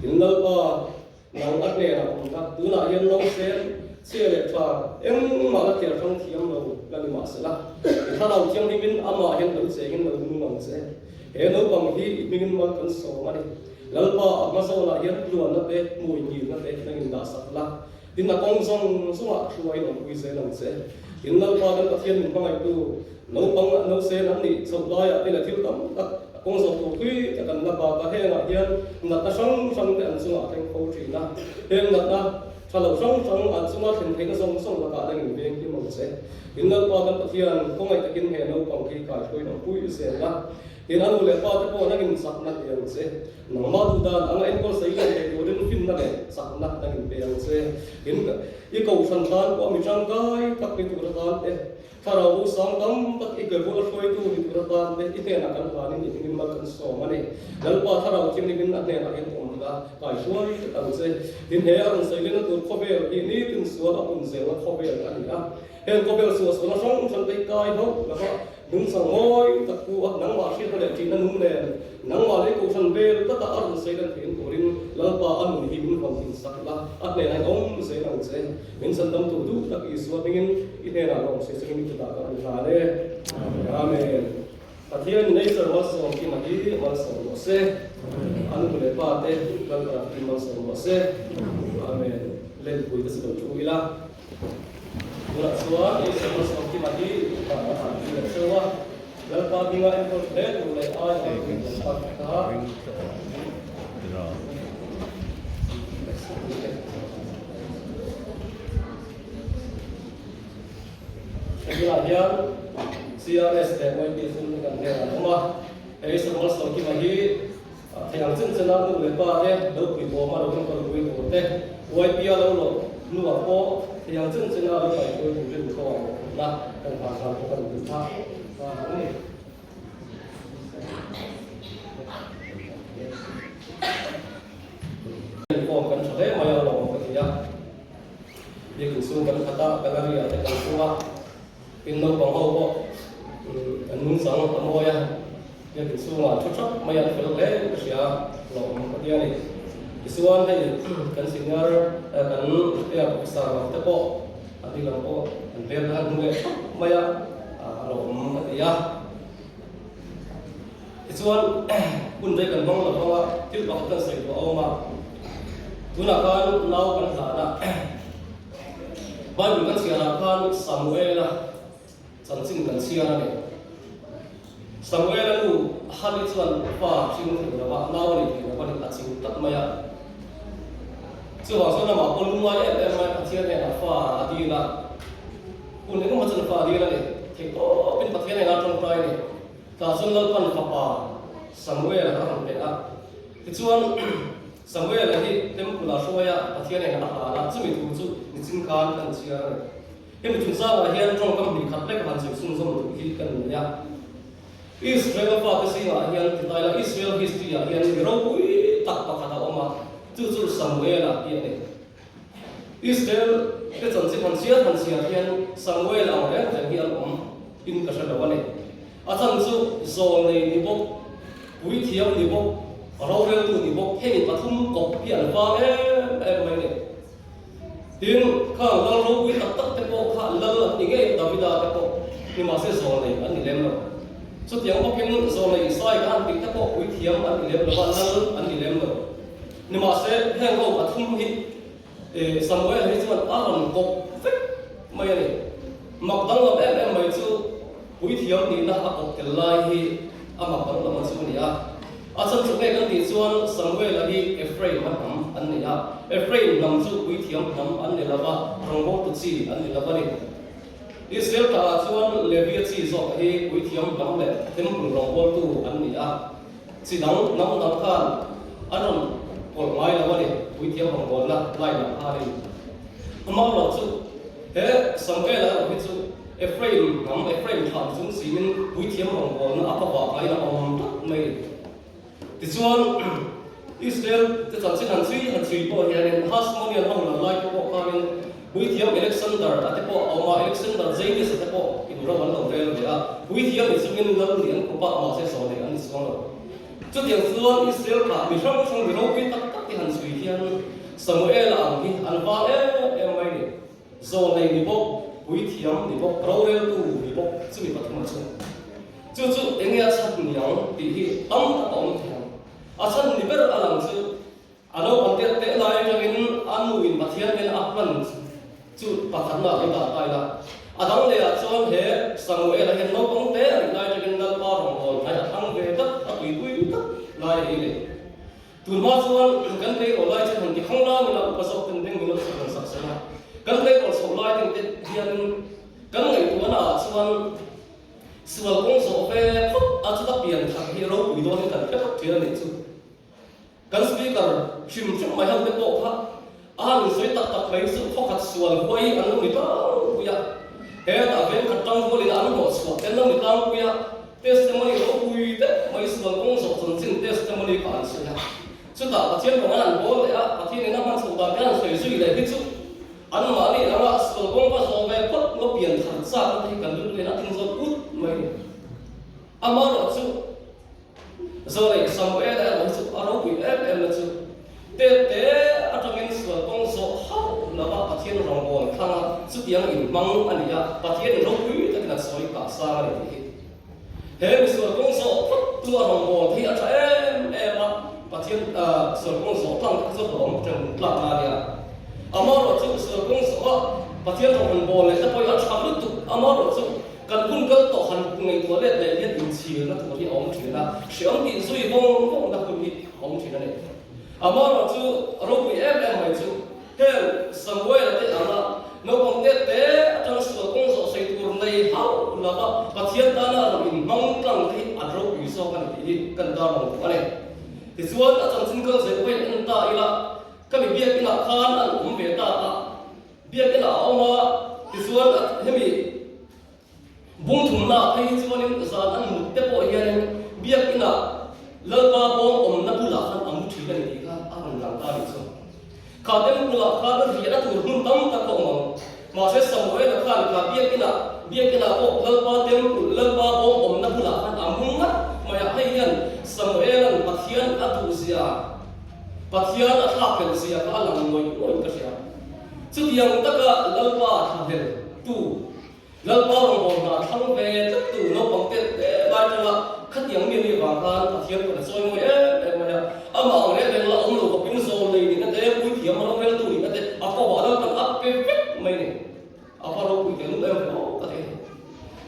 S5: Tin Lalpa nang a hnenah awm la, tunah hian lo sen, chhia leh tha engmah la thliar hrang thiam lo la ni mahsela, i thlarau thianghlimin amah hian lo chengin lo nung ang che. He naupang hi i hmingin mal kan sawm a ni. Lalpa a hma zawnah hian tluanna te, hmui ngilna te nangin dah sak la. Tin a kawng zawng zawngah hruaiin awmpui zel ang che. Tin Lalpa kan Pathian min hmangaihtu naupang nose an nih chhoh laiah te leh thil tam tak a kawng zawh tur thui tak an la bak a, hengah hian natna hrang hrang te an chungah a thleng fo thin a. Heng natna tha lo hrang hrang an chunga thlen theihna zawng zawng lakah nangin veng hlim ang che. Tin Lalpa kan Pathian khawngaih takin he naupang hi kaihruaiin awmpui zel la. Tin a nu leh pa te pawh nangin chakna pe ang che. Nangmah duh dan anga enkawl sawi leh thei turin finna leh chakna nangin pe ang che. Tin i kohhran tan pawh mi tangkai tak ni tur atan te, thlarau bo sang tam tak i ke bula hruaitu ni tur atan te i hnenah kan hlanin i hmingin mal kan sawm a ni. Lalpa thlarau thianghlimin a hnenah hian awm la, kaihruai tak ang che. Tin he a rawn sawi lehna tur khawvel hi nitin sual a pun zelna khawvel a ni a. Heng khawvel suahsualna hrang hrang te hi kai hauh lova nungchang mawi tak pu a, nangmah hriatna leh ṭihna nung nen, nangmah lei kohhran vel tata a rawn sawi lan theih turin Lalpa a nun hi min vawn thin sak la, a hnenah in awm zel ang che. Min chandam tur duh tak Isua hmingin i hnenah lawm se chungin i kutah ka rawn hlan e. Amen. Pathian in Eiser malsawm kima hi malsawm rawh se. A nu leh pa te Lalpa hi malsawm rawh se. Amen. Lenpui te chu lo thu ila. Tunah chuan Isua Malsawm Kima hi dan a han ti leh cheu a, Lalpa hminga enkawl hle tur leh ai a rawn inhawng tak kha. Tunah hian CRS leh YP sum te kan hnenah an awm a, he Isua Malsawm Kima hi Thei ang chen chena nu leh pa te lo pui tawm a lo enkawl pui tur te, YP a lo lawh hnuah pawh thei ang chen chena lo kaihruai turin khaw a mawh phawt na kan hlan hlan pawh kan duh phah ta a ni. Inkhawm kan tha hle mai a lawm ka ti a, biakin chhung kan khat a, gallery ah te kan chhung a, tin naupang ho pawh an nungchang a mawi a. Biakin chhungah an thu thap mai a, an fel hle ka hria lawm ka ti a ni. Tichuan hei kan senior kan Retail officer lam te pawh an ni lam pawh an hmel kha an hmu leh thap mai a, lawm ka ti a. Tichuan hun rei kan hmang lo hmang a, thil pakhat kan sawi duh a awm a, tunah khan nau kan hlan a, Bible kan chhiarah khan Samuela chanchin kan chhiar a ni. Samuela nu Hali chuan fa hring thei lo a, nau a nei thei lo a ni, a ching tlat mai a. Chuvang chuan amah pawh lungngai em em mai Pathian hnenah fa a dil a. Hun engemaw chuan fa a dil a ni. Theihtawpin Pathian hnenah a tawngtai a ni. Tah chuan Lalpan fapa Samuela a rawn pe a. Tichuan Samuela hi Temple-ah hruai a, Pathian hnenah a hlan a, chumi thu chu nichin khan kan chhiar a ni. Hemi chungchangah hian tawngkam hnih khat lek han sawi chhunzawm duh hi ka ni a. Israel fate zingah hian ti taila Israel history-ah hian mi ropui tak pakhat a awm a, chu chu Samuela hi a ni. Israel te chanchin han chhiar han chhiar hian Samuel ang reng reng hi an awm in ka hre lo a ni. A chhan chu zawlnei ni bawk, puithiam ni bawk, roreltu ni bawk hei pathum kawp hi an vang em em mai a ni. Tin, khang lal ropui tak tak te pawh kha lal an ni ngei a, Davida te pawh nimahse zawlnei an ni lem lo. Chutiang bawkin zawlnei Isai kha an tih te pawh puithiam an ni lem lo a, lal an ni lem lo. Nimahse heng ho pathum hi Samuel hi chuan a rawn kawp vek mai a ni. Mak danglam em em mai chu puithiam nihna a kawp tel lai hi a mak danglam a chu a ni a. A chhan chu nge kan tih chuan Samuela hi Ephraim a hnam an ni a, Ephraim hnam chu puithiam hnam an ni lo va, rawngbawltu chi an ni lo a ni. Israel tah chuan Levia chi zawk hi puithiam hnam leh temple rawngbawltu an ni a, chi dang hnam dang khan an rawn pawlh ngai lo a ni, puithiam rawngbawlna line ah khanin. Amaherawh chu he Samuela erawh hi chu Ephraim hnam, Ephraim thlah chung siin puithiam rawngbawlna a ka vah ngaiin a awm tlat mai. Tichuan, Israel te chanchin han chhui han chhui pawh hianin Hasmonean ho lam lai te pawh khanin puithiam Alexander a te pawh a awm a, Alexander Janus a te pawh in ro an lo rel ve a, puithiam ni chungin lal ni an kawp a, mahse zawh nei an ni chuang lo. Chutiang chuan Israel thlah mi hrang hrang mi ropui tak tak te han chhui hian Samuela ang hi an vang em em mai ni. Zawlnei ni bawk, puithiam ni bawk, roreltu ni bawk chumi pathum a chhung. Chu chu enge a chhan ni ang tih hi tam tak a awm thei ang. A chhan ni ber a lang chu a naupang te teh lai atangin a nu in Pathian hian a hman chu pakhatna a lo dah ta ila. A dang leh ah chuan he Samuel-a hian naupang te a nih lai atangin Lalpa rawngbâwl hnai a thlang ve tlat, a tuipui tlat lai a hi nei. Tunhma chuan kan tleirawl lai chu han ti khang lang ila upa zawk ten beng min lo chhuk han sak sel a, kan tleirawl chhoh lai ten te hianin kan ngaihtuahna ah chuan sual kawng zawh ve phawt a chuta pian thar hi ropui dawnin kan hre phawt thin a nih chu. Kan speaker hrim hrim mai ho te pawh kha a han insawi tak tak mai chu khawkhat sual huai an lo ni tlangpui a, hetah vengkhat tangrualin an hlawh chhuah te an lo ni tlangpui a, Testimony ropui deuh mai sual kawng zawh chanchin testimony kha an sawi a. Chutah Pathian rawng an han bawl leh a, Pathian in a hman chhoh dan te han sawi zui leh hi chu anmahni anga sual kawng va zawh ve phawt maw pian thar chak na te hi kan rilru hian a tin zawt ut mai ni. Amaherawh chu Zawlei Samuel erawh hi chu a ropui em em na chu te te atangin sual kawng zawh hauh lova Pathian rawngbâwl thlang a, chutiang inhmang a ni a, Pathian in ropui takin a sawi kah sang a ni tih hi. He mi sual kawng zawh phawt tu a rawngbâwl te hi a tha em em a, Pathian sual kawng zawh tlang te kha chu hlawm ṭeng tlak na a nia. Amaherawh chu sual kawng zawh a Pathian rawngbâwl leh te pawh hi a ṭha lutuk, amaherawh chu Kan hun kal tawh han ngaihtuah let leh hian inchhirna tur hi a awm thin a, hreawm tih zui vawng vawngna hun hi a awm thin a ni. Amaherawh chu ropui em em mai chu heng Samuela te anga naupang te te atang sual kawng zawh sawi tur nei hauh lova Pathian tana rawn inhmang tlang te hi an ropui zawk a ni tih hi kan darlang duh a ni. Tichuan a chanchin kal zel pawhin en ta ila, ka mi biakinah khan an awm ve ta a, Biakina a awm a, tichuan hemi bung thumna ah phei hi chuanin zan an mut te pawh hianin Biakina Lalpa bawng awmna bulah khan a mu thin a ni tih kha a rawn lang ta a nih chu. Kha temple ah khan riahna tur hmun tam tak a awm ang. Mahse Samuela khan kha Biakina Biakina pawh Lalpa temple Lalpa bawng awmna bulah khan a mu ngat. mai a. Hei hian Samuela'n Pathian a duhzia, Pathian a thlakhlelh zia kha a lang ngawih ngawih ka hria. Chutiang taka Lalpa thlahlel tu, Lalpa rawngbâwl hna thlang ve tlat tu naupang te te lai tanga khatiang mi a nih vang khan Pathian pawh a chawi mawi em em mai a. Amah ang reng reng la awm lo khawpin zawl nei nihna te, puithiam roreltu nihna te a kawhah Lalpan a pe vek mai ni. A va ropui tel em em ka ti.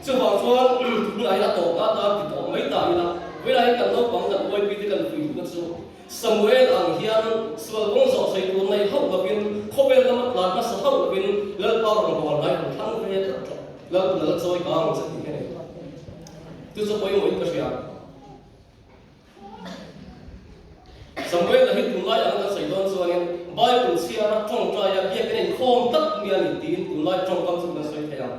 S5: Chuvang chuan tunah hian a tawp na atan ti tawh mai ta ila, vawilah hian kan naupang kan uaipui te kan fuih duhna chu Samuel ang hian sual kawng zawh sawi tur nei hauh lovin, khawvel lama tlan hmasa hauh lovin Lalpa rawngbâwl ngai han thlang ve tlat tlat, Lalpa lal chawi kang che tih hi a ni. Chu chu pawimawhin ka hria. Samuel-a hi tunlai ang kan sawi dawn chuanin Bible chhiara tawngtaia biakin a inkhawm tak mi a ni tiin tunlai tawngkam chu kan sawi thei ang.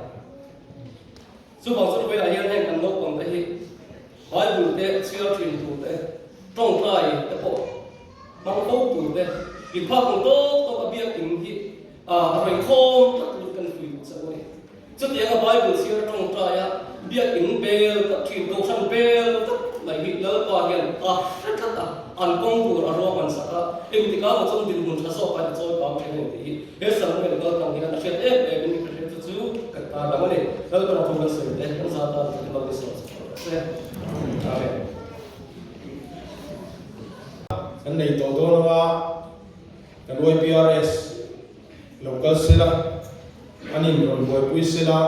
S5: Chuvang chu vawilah hian heng kan naupang te hi Bible te chhiar thin tur te, tawngtai te pawh hmang fo tur te, inphak ang tawk tawk a biakin hi a rawn inkhawm tlat tur kan fuih duh chauh a ni. Chutianga Bible chhiar tawngtaia biakin bel tak thin, kohhran bel tak mai hi Lalpa hian a hre tlat a, an kawng tur a ruahman sak a, engtikah maw chuan dinhmun tha zawk a chawi pang thin a ni tih hi he Samuel kal tang hian a hriat em em in ka hriat chu chu ka ta dang a ni. Lalpa thu kan sawi te kan zat tan kan mal ni sawn chho rawh se. Amen.
S4: Kan nei tawh dawn anga kan YPRS Lo kal sela, an in rawn buaipui sela,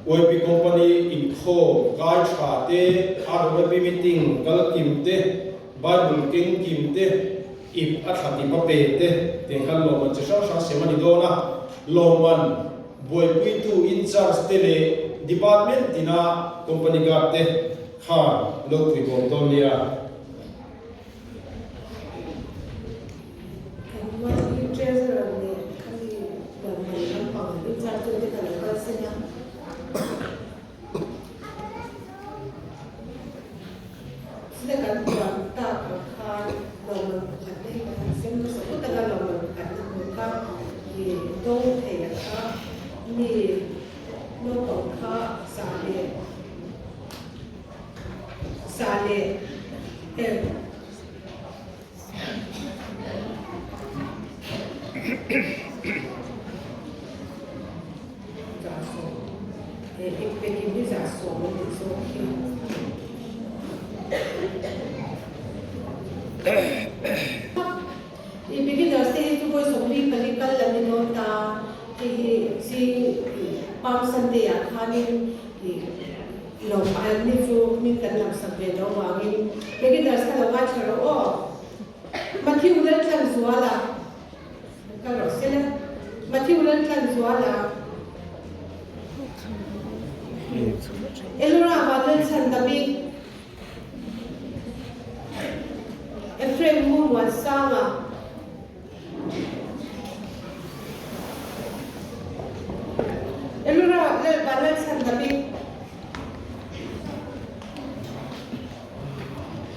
S4: YP Company inkhawm kai tha te, RYP meeting kal kim te, Bible keng kim te, ip a thla tip a pe te, tiang khan lawmman chi hrang hrang sem a ni dawn a. Lawmman buaipuitu in-charge te leh department tina company guard te khan lo puibawm dawn nia.
S2: Kan Monthly Treasurer leh khami lawmman lampang in charge tu te ka lo kal sin a. Sile kan puan tak ang khan lawmman pakhat te hi kan han sem hmasa phawt anga lawmman pakhat na hmuh kha i dawng thei a kha mi naupang kha 100 100 I beginners te hi chu vawi 44 kal an ni dawn ta, hei hi zing Palm Sunday ah khanin i Lo an ni chu min kan lam sak ve lo vangin beginners kha lo ngaithla rawh aw. Matthew Laltlanzuala ka rawh se la. Matthew Laltlanzuala Elora Vanlalchhandami Ephraim Ngurmuansanga Elora Vanlalchhandami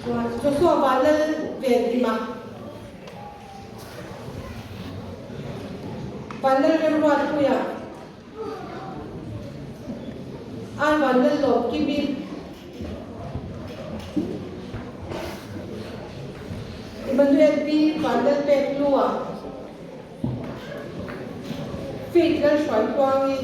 S2: Chuan Joshua Vanlalvenhima Vanlalremruatpuia Ar Vanlallawmkimi Emmanuel Pi Vanlalpekhlua Faith Lalhruaitluangi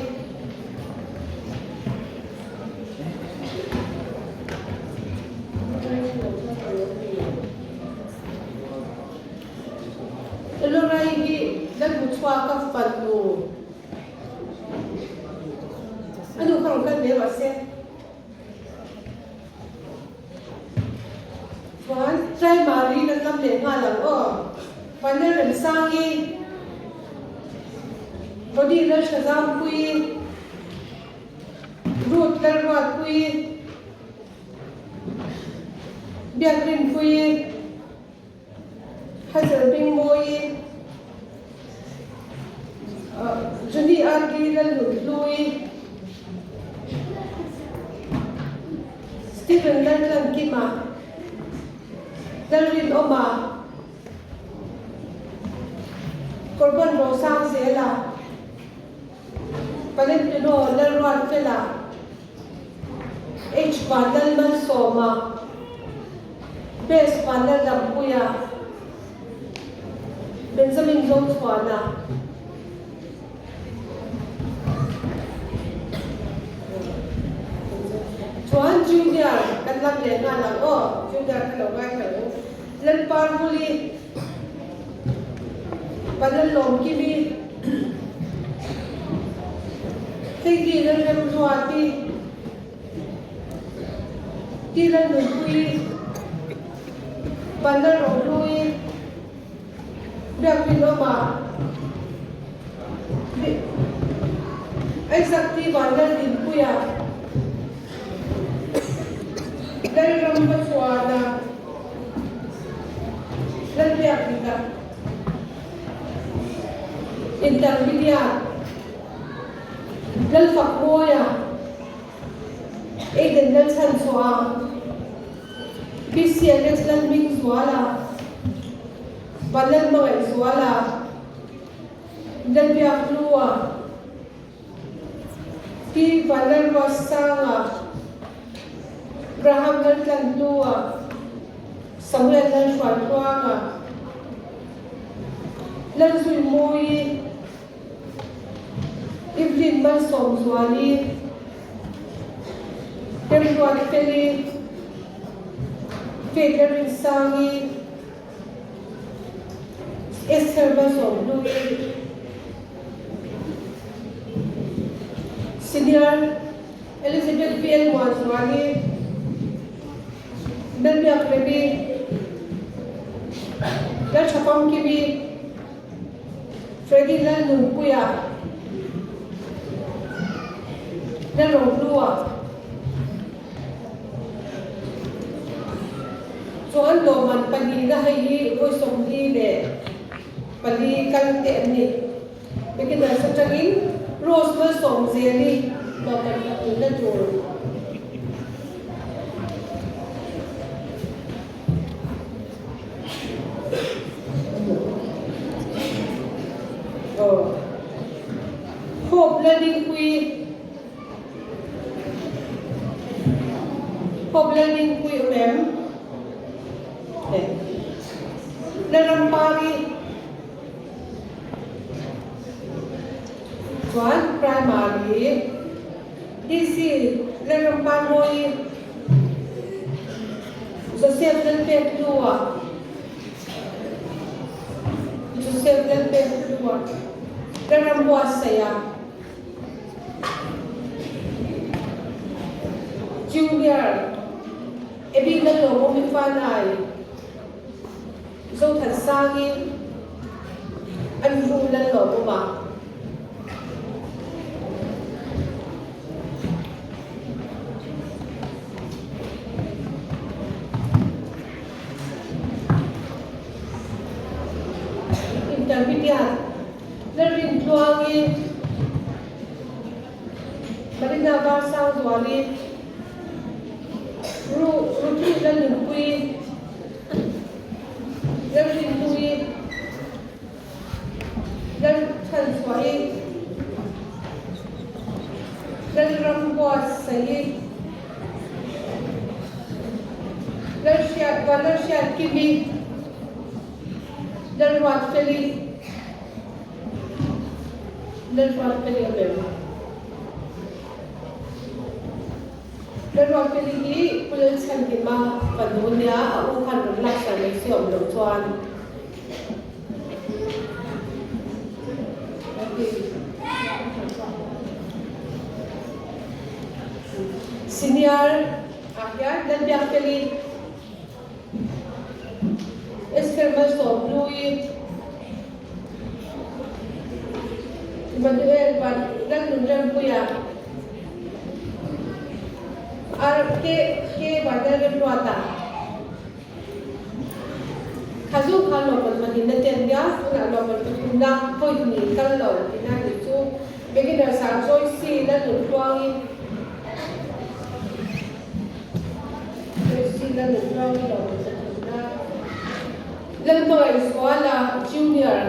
S2: Elorai hi Lalhmuchhuaka fanu A nu kha rawn kal ve rawh se. Chuan Primary kan lam leh nghal ang aw. Vanlalremsangi, Body Lalhrazampuii, Ruth Lalruatpuii, Biakrinpuii, Hazel Bingmawii, Johnny RD Lalnunhlui, Stephen Laltlankima, Lalrinawma, Korban Rosangzela, Valentino Lalruatfela. H Vanlalmalsawma, Best Vanlaldampuia, Benjamin Zochhuana. Chuan Junior kan lam leh nghal ang aw, Junior kha lo ngaithla ang. Lalparmuli, Vanlalawmkimi, Heidi Lalremruati, Ti Lalnunpuii, Vanlalrohlui, Biakinn awma Isaac T. Vanlalhlimpuia, Lalram Hmachhuana, Lalbiakdika, Intermediate, Lalfakmawia, Aiden Lalchhanchhuaha, PCLS Lalhmingzuala, Vanlalhmangaihzuala, Lalbiakhlua, Pi Vanlalruatsanga, Graham Laltlanhlua, Samuel Lalhruaitluanga, Lalzuimuii, Evelyn Malsawmzuali, Remruatfeli, Faith Lalrinsangi, Esther Malsawmhlui, Senior Elizabeth VL Muanzuali, Lalbiakremi, Lalthapamkimi, Freddy Lalnunpuia, Lalrohlua chuan lawmman pahnihna hei hi vawi 24 kal te an ni. Beginners atangin Rose Malsawmzeli lawmman pahnihna tur. Hope Lalingpui Hope Lalingpui awm em? Lalrampari chuan Primary DC Lalramparmawii Joseph Lalpek hnuah Joseph Lalpek hnuah Lalram buatsaih a Junior Abby Lalawmawmi Fanai Zothansangi Andrew Lalawmawma. Intermediate Lalrintluangi, Marina Varsangzuali, Ruthi Lalnunpuii, Lalrinhlui, Lalthanchhuahi, Lalrambuatsahi, Lalhriat Vanlalhriatkimi, Lalruatfeli, Lalruatfeli a mem. Lalruatfeli hi Pu Lalchhanhima fanu nia a u khan rawn laksan mai si awm loh chuan. Senior ah hian Lalbiakfeli, Esther Malsawmhlui, Emmanuel Van Lalnunrempuia, RK Vanlalremruata. Kha zu kha lawmman pahnihna te an nia, tunah lawmman pathumna vawi hnih kal lo tihna a nih chu. Beginner sang chawi si Lalnuntluangin chawi si Lalnuntluangin lawmman pathumna Lalhmangaihzuala Junior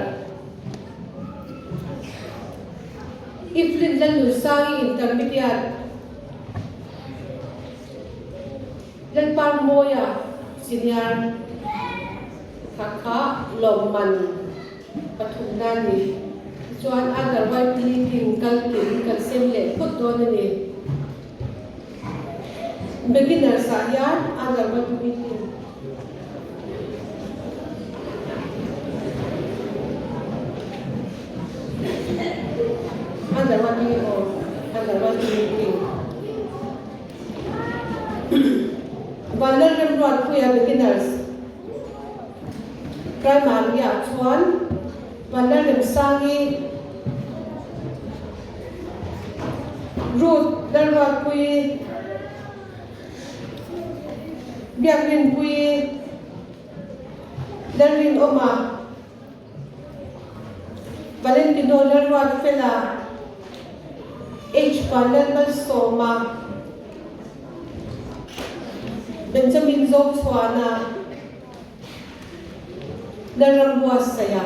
S2: Evelyn Lalnunsangi Intermediate. Lalparmawia Senior kha kha lawmman pathumna a ni. Tichuan Under YP meeting kal kim kan sem leh phawt dawn a ni. Beginners ah hian Under YP meeting. Under YP aw Under YP meeting. Vanlal Remruatpuia Beginners Primary ah chuan Vanlal Remsangi Ruth Lalruatpuii Biakrinpuii Lalrinawma Valentino Lalruatfela, H Vanlalmalsawma, Benjamin Zochhuana, Lalrambuatsaia,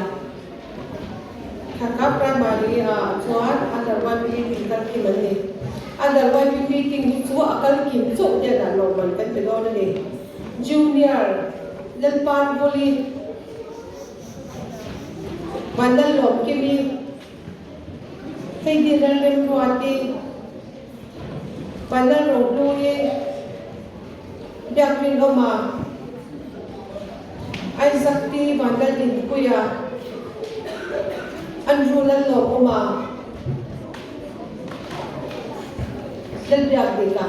S2: Thaka Primary ah chuan Under YP meeting kal kim an ni. Under YP meeting hi chu a kal kim chauh hian an lawmman kan pe dawn a ni. Junior Lalpanvuli. Vanlalawm Kimi, Heidi Lalremruati, Vanlalrohluii, Biakrinawma, Isaac T Vanlaldinpuia, Andrew Lallawmawma, Lalbiakdika.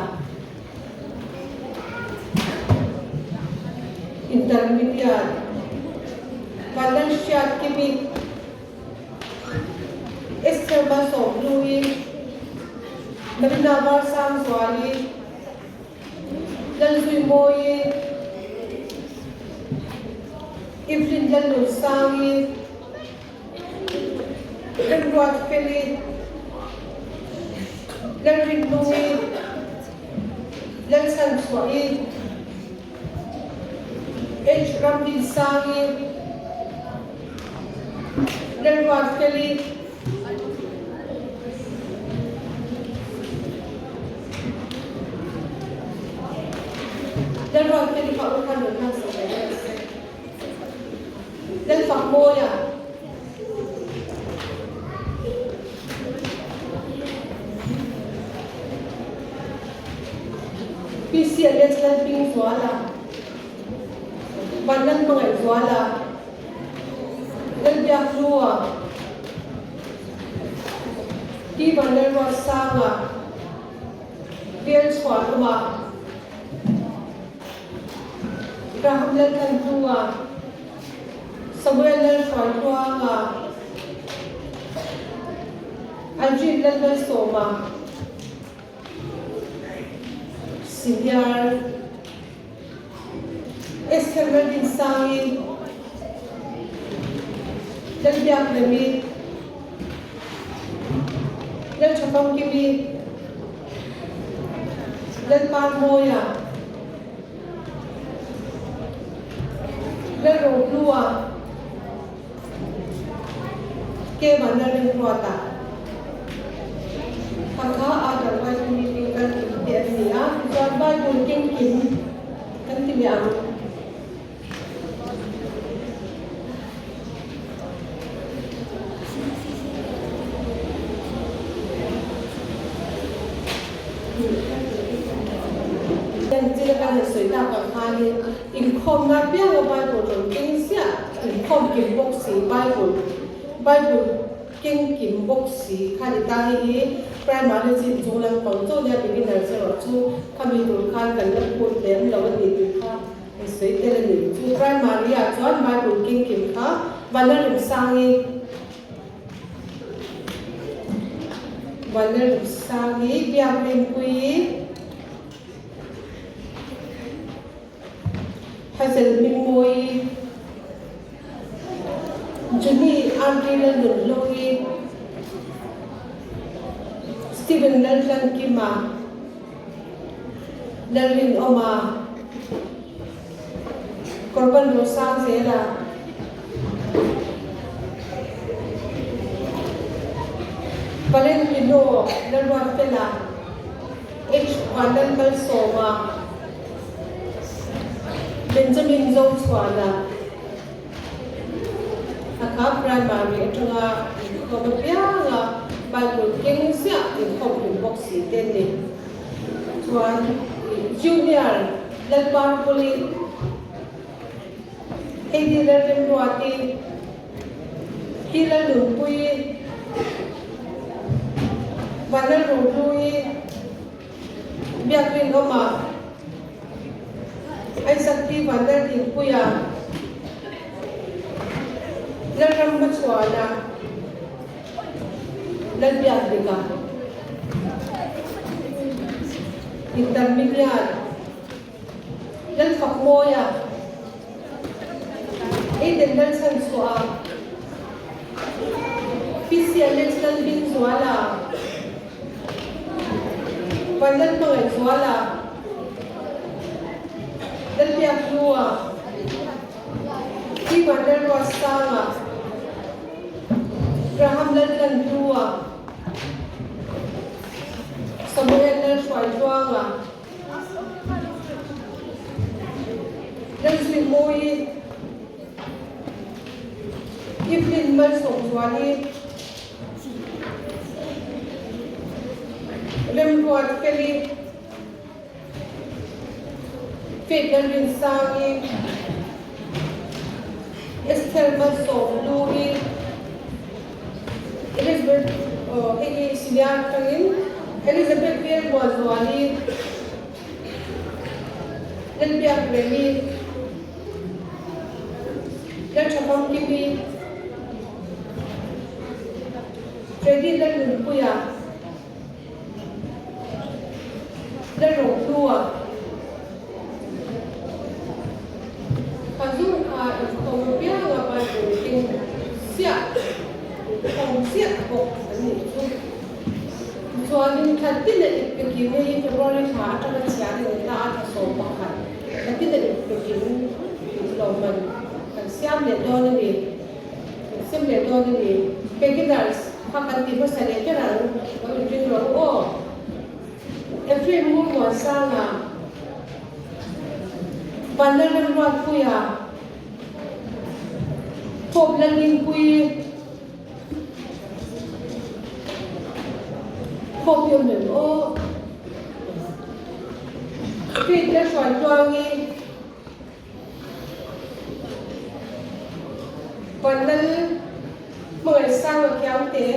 S2: Intermediate Vanlalhriat Kimi, Esther Malsawmhlui, Marina Varsangzuali, Lalzuimawi, Evelyn Lalnunsangi, Lalruatfeli, Lalrinlungi, Lalchhanchhuahi, H. Ramdinsangi, Lalruatfeli, Lalruatfeli kha u khan rawn hmang sak ve vel se. Lalfakmawia. PC Alex Lalpingzuala, Vanlalhmangaihzuala, Lalbiakhlua, Pi Vanlalruatsanga, Velchhuanawma, Graham Lalthanhlua, Samuel Lalhruaitluanga, Aldrin Lalmalsawma, Senior Esther Lalrinsangi, Lalbiakremi, Lalthafamkimi, Lalparmawia, Lalrohlua, Kevan Lalremruata, Hakha Other Bible Meeting kan kim te an ni a, tichuan Bible keng kim kan ti leh ang. Entir kan han sawi tak ang khanin inkhawmna pianga Bible rawn keng ziah, inkhawm kim bawk si Bible, Bible keng kim bawk si kha ni ta hei hi primary chin chung lampang chauh nia beginner erawh chu khami tur khan kan la phut lem lo a ni tih kha an sawi tel a ni. Chu primary ah chuan Bible keng kim kha Vanlalremsangi Vanlalremsangi Biakrinpuii Hazel Hmingmawii Junie Andrei Lalnunhlui Stephen Laltlankima Lalrinawma Korban Rosangzela Valentino Lalruatfela H Vanlalmalsawma. Benjamin Zochhuana Hakha Primary atanga inkhawm apianga Bible keng ziah inkhawm hlum bawk si te ni. Chuan Junior Lalparpuli Heidi Lalremruati Hi Lalnunpuii Vanlalrohluii Biakrinawma Isaac P. Vanlaltinpuia Lalramhmachhuana Lalbiakdika Intermediate Lalfakmawia Aiden Lalchhanchhuaha PC Alex Lalhmingzuala Vanlalhmangaihzuala Lalbiakhlua Pi Vanlalruatsanga Graham Laltlanhlua Samuel Lalhruaitluanga Lalzuihmawii Evelyn Malsawmzuali Remruatfeli Faith Lalrinsangi Esther Malsawmhlui Elizabeth aw hei hi senior atangin Elizabeth Velmuanzuali Lalbiakremi Lalthafamkimi Freddy Lalnunpuia Lalrohlua Ka zung kha inkhawm apianga Bible keng chiah inkhawm chiah bawk an nih chu. Tichuanin thla tina ip pekin hei February thla atanga chhiar a ni ta a, thla 11 thla tina ip pekin lawmman kan siam leh dawn a ni. Kan sem leh dawn a ni. Beginners kha kan ti hmasa leh ber ang, lo inring rawh u aw. Ephraim Ngurmuansanga, Vanlalremruatpuia, Hope Lalningpuii, Hope hi awm em aw? Faith Lalhruaitluangi, Vanlal Hmangaihsanga Khiangte,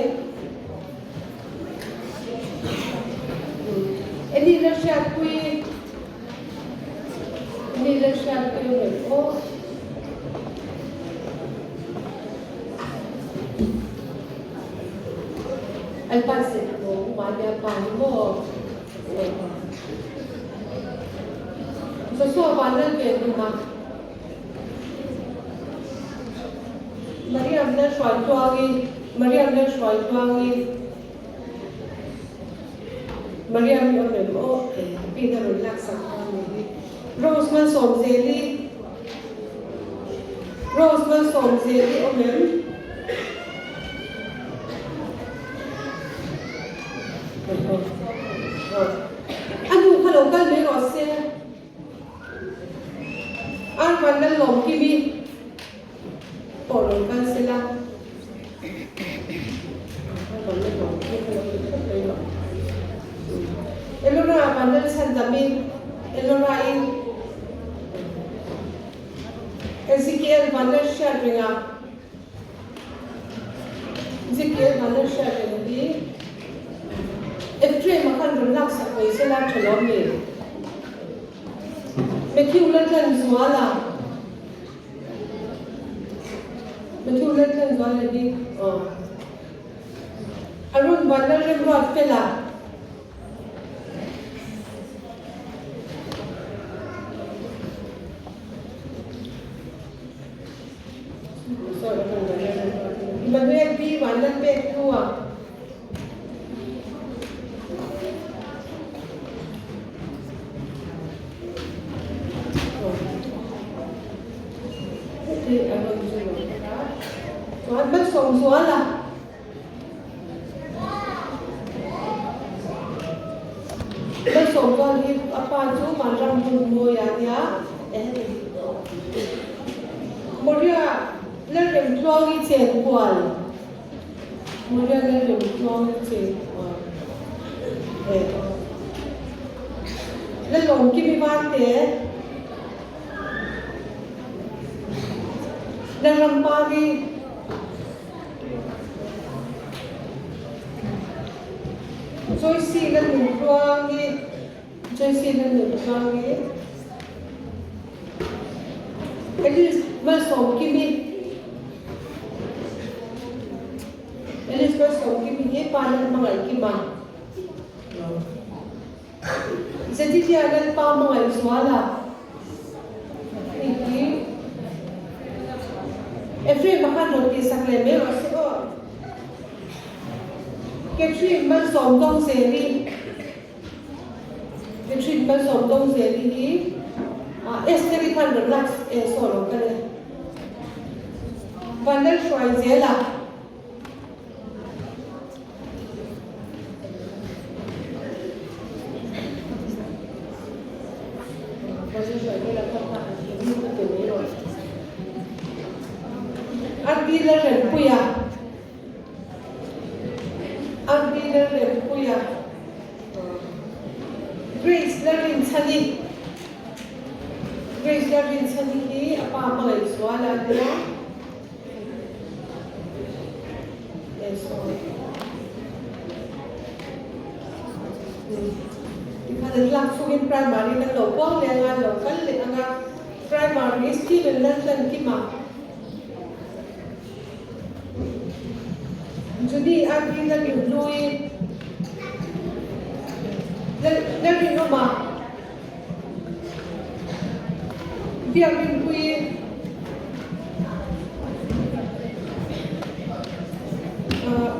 S2: Eni Lalhriatpuii, Eni Lalhriatpuii awm em aw? Alpanse maw Mania pa ni maw? Joshua van lal ve hlum a, Mariam Lalhruaitluangi, Mariam Lalhruaitluangi, Mariam hi awm em aw, pi na rawn lak sak kha a ni hi. Rose Malsawmzeli, Rose Malsawmzeli awm em? A nu kha lo kal mai rawh se. Ar van lal lawm kim i pawh rawn kal se la. Ar van lal lawm kim kha lo ti phawt mai rawh. Elora van lal chhan dam i Elora i Ezekiel van lal hriat reng a. Ezekiel van lal hriat reng hi Ephraim a khan rawn laksak mai se la tha lo mi? Matthew Laltlanzuala Matthew Laltlanzuala hi aw Arun van Lalremruatfela Emmanuel P. Vanlalpekhlua Chuan Malsawmzuala Malsawmzuala hi a pa chu Vanram hmun mawi a nia. Moria Lalremtluangi Chenkual Moria Lalremtluangi Chenkual eh Lalawmkimi Varte Lalrampari Joyce Lalnuntluangi Joyce Lalnuntluangi Alice Malsawmkimi Alice Malsawmkimi hi pa Lalhmangaihkima Zetitia Lalpa Hmangaihzuala hei hi Ephraim a khan rawn tihsak leh mai rawh se aw. Catherine Malsawm Dawngzeli Catherine Malsawm Dawngzeli hi Esther-i khan rawn lak e saw lo kal e. Vanlalhruaizela. Ardi Lalrempuia Ardi Lalrempuia Grace Lalrinchhani Grace Lalrinchhani hi a pa hmangaihzuala a nia. Tikhan an lak chhungin primary kan lo puang leh anga an lo kal leh anga primary Stephen Laltlan Kima Judy RP Lalnunhlui Lalrinawma Biakrinpuii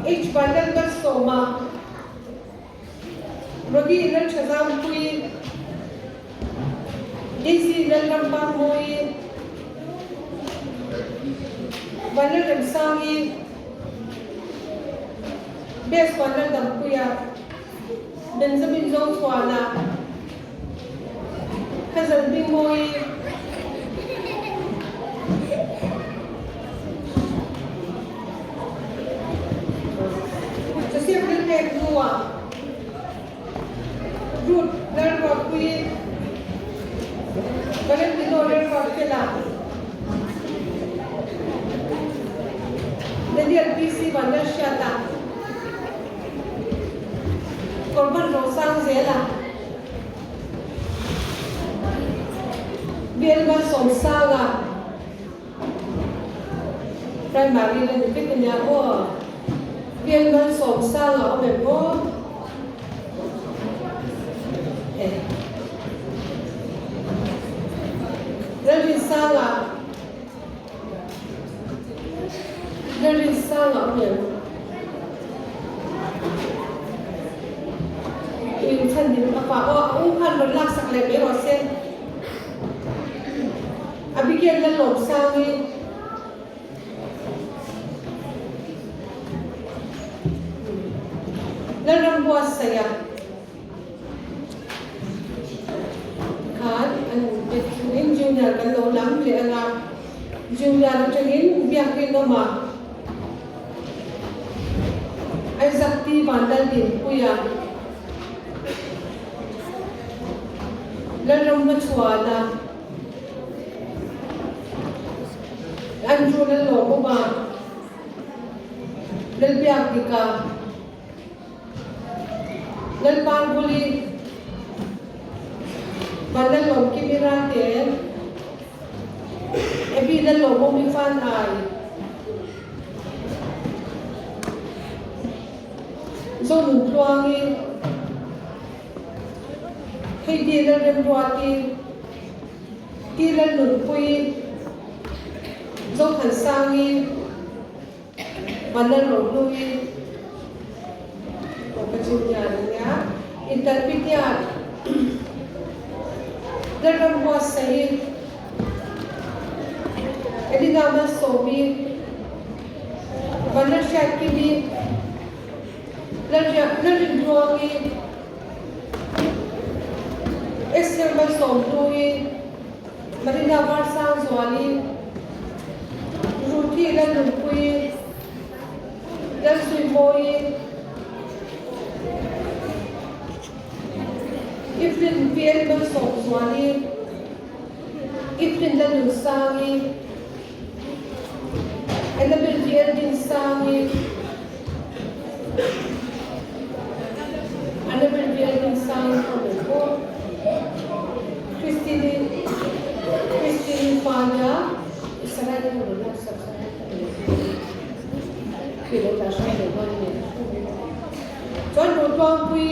S2: H Vanlalmalsawma Robbie Lalthazampuii Daisy Lalrampangmawii Vanlalremsangi Best Vanlaldampuia Benjamin Zochhuana Hazel Hmingmawii Joseph Lalpek hnuah Ruth Lalruatpuii Valentino Lalruatfela Daniel PC Vanlalhriata Kawrban Rosang zela Bialma Sawmsanga Primary la ni vek ania aw. Bialma Sawmsanga awm em aw. Eh. Lalrinsanga Lalrinsanga awm em. In chhan dim a pa aw a u khan rawn lak sak leh mai rawh se. Abigail Lalawmsangi Lalrambuatsaia khan an bet chungin Junior kan lo lam leh anga Junior atangin Biakrinawma Isaac T. Vanlaldinpuia, Lalramhmachhuana, Andrew Lallawmawma, Lalbiakdika, Lalpanguli, Vanlalawmkimi Rate, Abby Lallawmawmi Fanai, Zonuntluangi, Heidi Lalremruati, Ti Lalnunpuii, Zothansangi, Vanlalrohluii, Awka Junior ania, Intermediate, Lalramhuasaii, Elina Malsawmi, Vanlalhriatkimi, Lalrinhluangi, Esther Malsawmhluii, Marina Varsangzuali, Ruthi Lalnunpuii, Lalsuihmawii, Evelyn VL Malsawmzuali, Evelyn Lalnunsangi, Annabel VL Dinsangi, Annabel VL Dinsangi kha ni bawk. Christine Christine Fania Israel kha ni lak sak sak khi lo ta hrai lo ban ni. Chuan Rotluangpui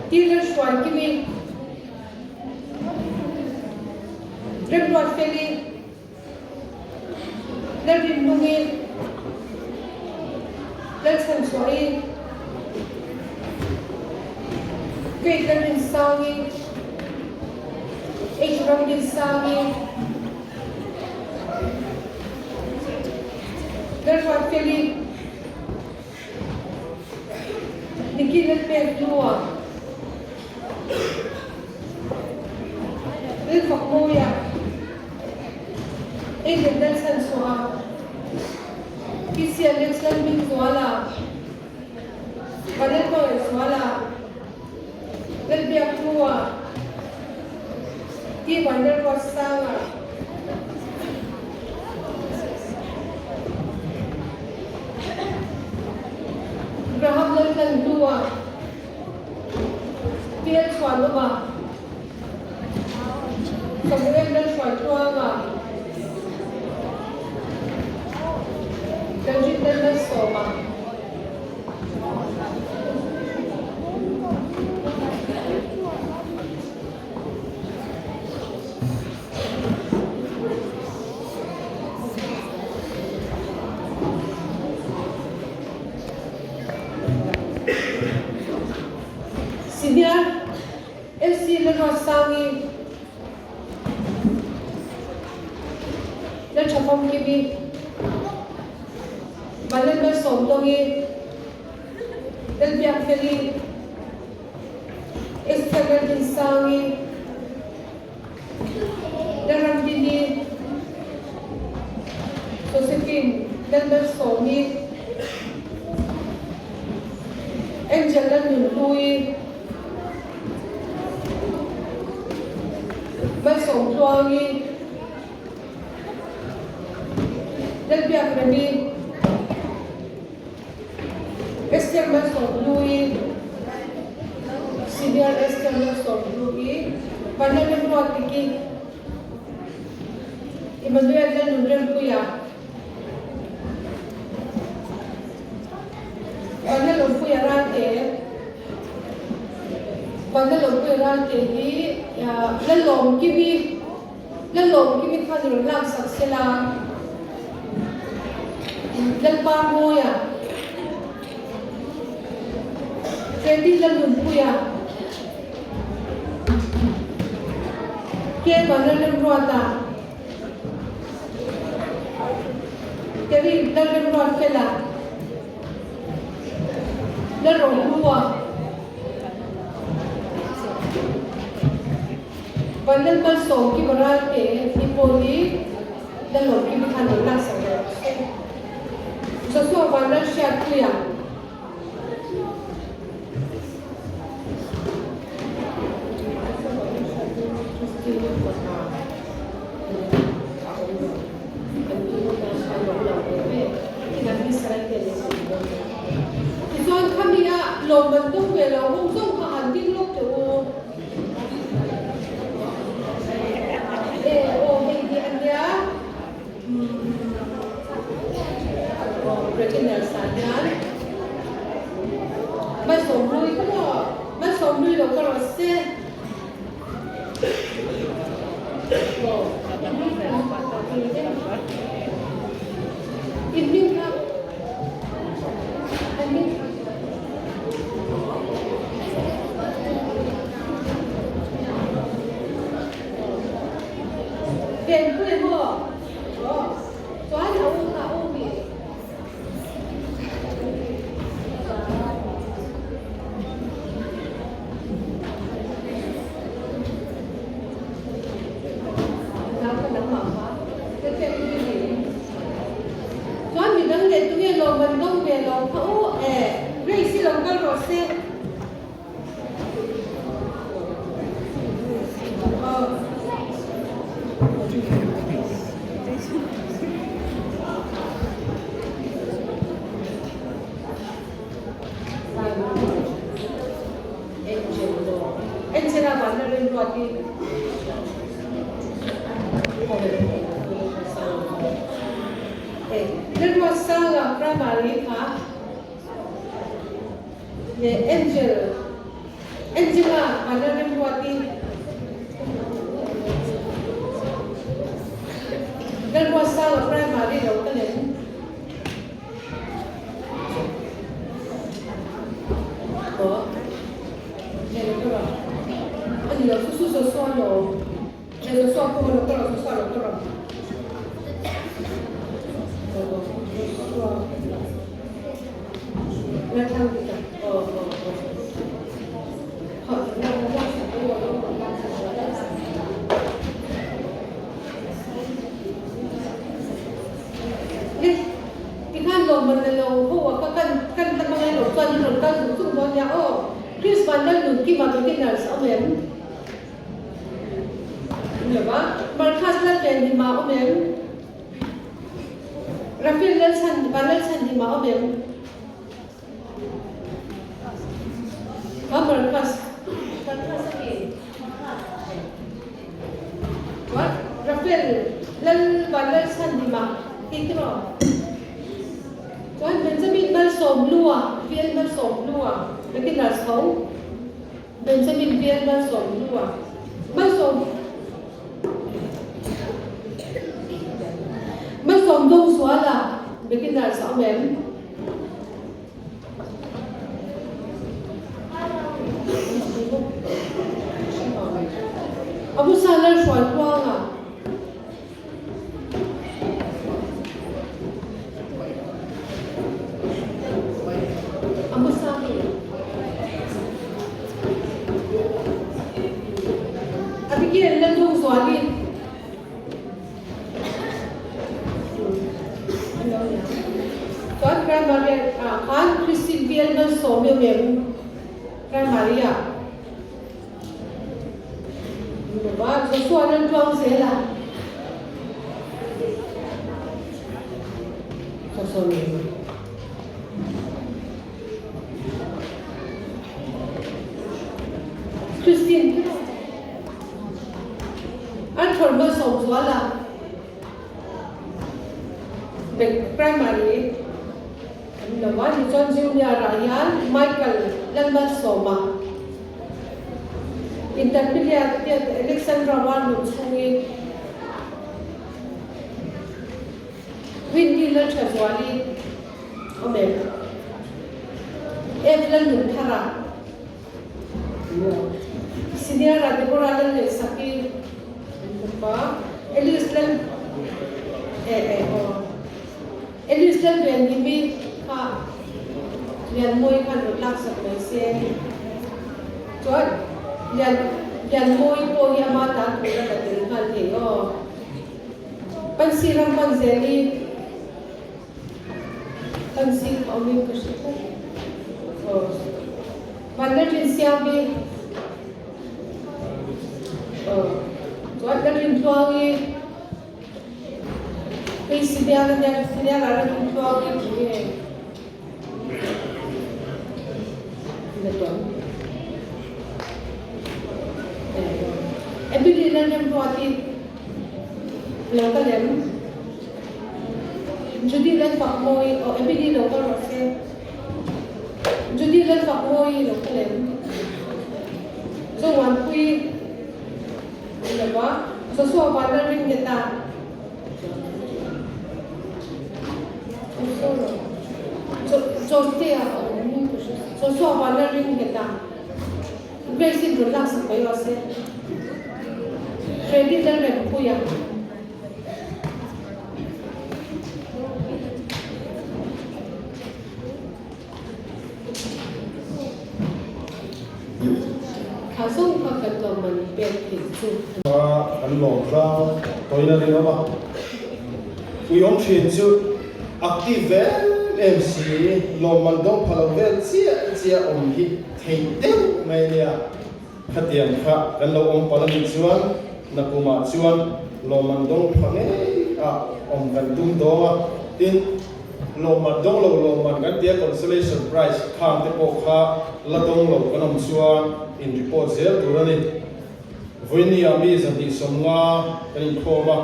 S2: Tiller Hruaikimi Remruatfeli Lalrinnungi Lalchhanchhuahi Kate Lalrinsangi H Ramdinsangi Lalruatfeli Nikki Lalpekhlua Lalfakmawia Aiden Lalchhanchhuaha Kisia Alex Lalhmingzuala Vanlalhmangaihzuala Lalbiakhlua T Vanlalruatsanga Graham Laltlanhlua Bial Chhuanawma Samuel Lalhruaitluanga Lalrin Lalmalsawma. Senior LC Lalruatsangi Lalthafamkimi Vanlalmalsawmdawngi Lalbiakfeli Esther Lalrinsangi Lalramdini Josephine Lalmalsawmi Angel Lalnunhlui Malsawmtluangi Lalbiakremi Esther Malsawmhlui, Senior Esther Malsawmhlui, Vanlalremruatdiki, Emmanuel Lalnunrempuia, Vanlalawmpuia Ralte, Vanlalawmpuia Ralte hi Lalawmkimi, Lalawmkimi khan rawn laksak sela. Lalpa Mawia, Freddy Lalnunpuia, Keva Lalremruata, Terry Lalremruatfela, Lalrohlua, Vanlalmalsawmkima Ralte hi pawh hi Lalawmkima khan lo laksak rawh se. Joshua Vanlalhriatpuia. Tichuan khami a lawmman tum ve lo hung zawng kha han ding lawk teh u. E aw hei hi a nia aw beginners ah hian malsawmhlui ka maw malsawmhlui lo ka rawh se aw in hming kha an hming kha. Venpui maw? Aw, chuan a u kha u mi. lawm an dawng ve lo kha u e, Grace i lo kal rawh se. Lalruatsanga Primary kha leh Angel Angela Vanlalremruati Lalruatsanga Primary lo ka lem. Tikhan lawmman la lo ho a ka kan kan la hmangaih loh chuan in rawn kal zung zung dawn nia aw. Chris van lal nun kima beginners a awm em? Awm lo va. Marcus lal ven hima a awm em? Rafael lal chhan van lal chhan hima a awm em? Ha Marcus Marcus a mi? What? Rafael lal van lal chhan hima tih te maw? Chuan Benjamin Malsawmhlua, Bial Malsawmhlua, beginner chho, Benjamin Bial Malsawmhlua, Malsawm Malsawm Dawngzuala, beginner a awm em? Amusa Lalhruaitluanga. A hmasa mi. Abigail la hnung zuali. Chuan primary ah khan Christine Bial Malsawmi awm em? Primary ah. Joshua nan tuang zel a. Joshua ni. Christine an thor ma som zuala Bek primary an lo a ni chuan junior ah hian Michael Lalmalsawma Intermediate Alexandra Walnut chhungin Windy Lalthazuali awm em? F Lalnunthara Senior ah Deborah Lalneihsaki an bawk a, Alice Lal eh eh aw Alice Lalvenhimi kha Lianmawi khan rawn laksak mai se. Chuan Lian Lianmawi pawh hi ama tan tur a la tel nghal thei aw. Pansi ram pan zel hi Pansi kha awmin ka hre tlat. Aw. Vanlalrin siam hi aw. Chuan Lalrin tluang hi Hei Siniar a nia, Siniar ah ram tluang i ti nge? Na tuan. Emily Lalremruati lo kal em? Judy Lalfakmawi, aw Emily lo kal rawh se. Judy Lalfakmawi lo kal em? Zomuanpui. Ni lo va, Joshua van lal ring nghet a. Joshua Joshua van lal ring nghet a. Grace in rawn laksak mai rawh se. Freddy Lalrempuia. Thla zawng kha kan lawmman pek theih chu.
S4: A kan lawm tlang tawina rinawm a, ui awm thin chu active ve em si, lawmman dawng pha lo vel chiah chiah awm hi theih deuh mai nia. Khatiang kha kan lo awm palh a nih chuan nakumah chuan lawmman dawng pha ngei ah awm kan tum dawng a, tin lawmman dawng lo lawmman kan tia consolation prize khang te pawh kha la dawng lo kan awm chuan in report zel tur a ni. Vawinia mi 250 kan inkhawm a,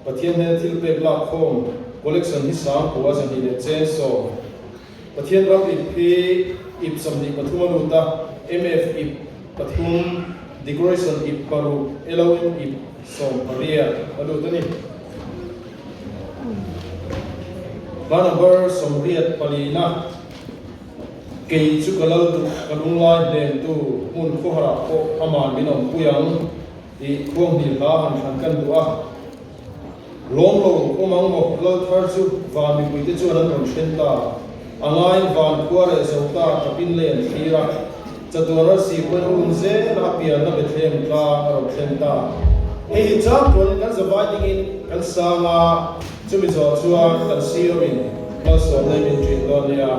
S4: Pathian hnena thil pek lak khawm collection hi sang kua 200 leh cheng sawm. Pathian ram ip hi ip 23 a lut a, MF ip pathum, Decoration ip paruk, LOM ip 18 a lut a ni. Hla number 84 na Kei chu ka lal duh, ka lunglai hnemtu hmun khawharah pawh aman min awmpui ang tih khuanghnih hla han thlan kan duh a. Lawm lo awm ang maw? Lal thar chu van mipuite chuan an rawn then ta. A ngaiin van khua leh zo ta tapin lei an thlir a. Chatuan arsi pawhin a um zel a, a pianna Bethlehem tlang a rawn thlen ta. Hei hi chang tuanin kan zavai dingin kan sang a, chumi zawh chuan kan CEO in malsawmna i min ṭin dawn nia.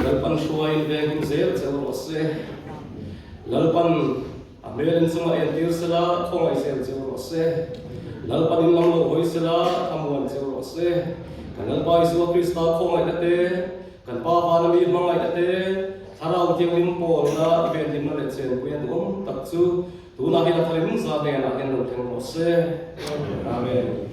S5: Lalpan hruaiin vengin zel che u rawh se. Lalpan a hmelin chunga entir sela, khawngaih zel che u rawh se. Lalpan in lam lo hawi sela, thlamuan che u rawh se. Kan Lalpa Isua Krista khawngaihna te, kan Pa Vana mi hmangaihna te, Thlarau Thianghlim pawlna i venhimna leh chenpui a duhawm tak chu tunah hian a tharim za hnenah hian lo thleng rawh se. Amen.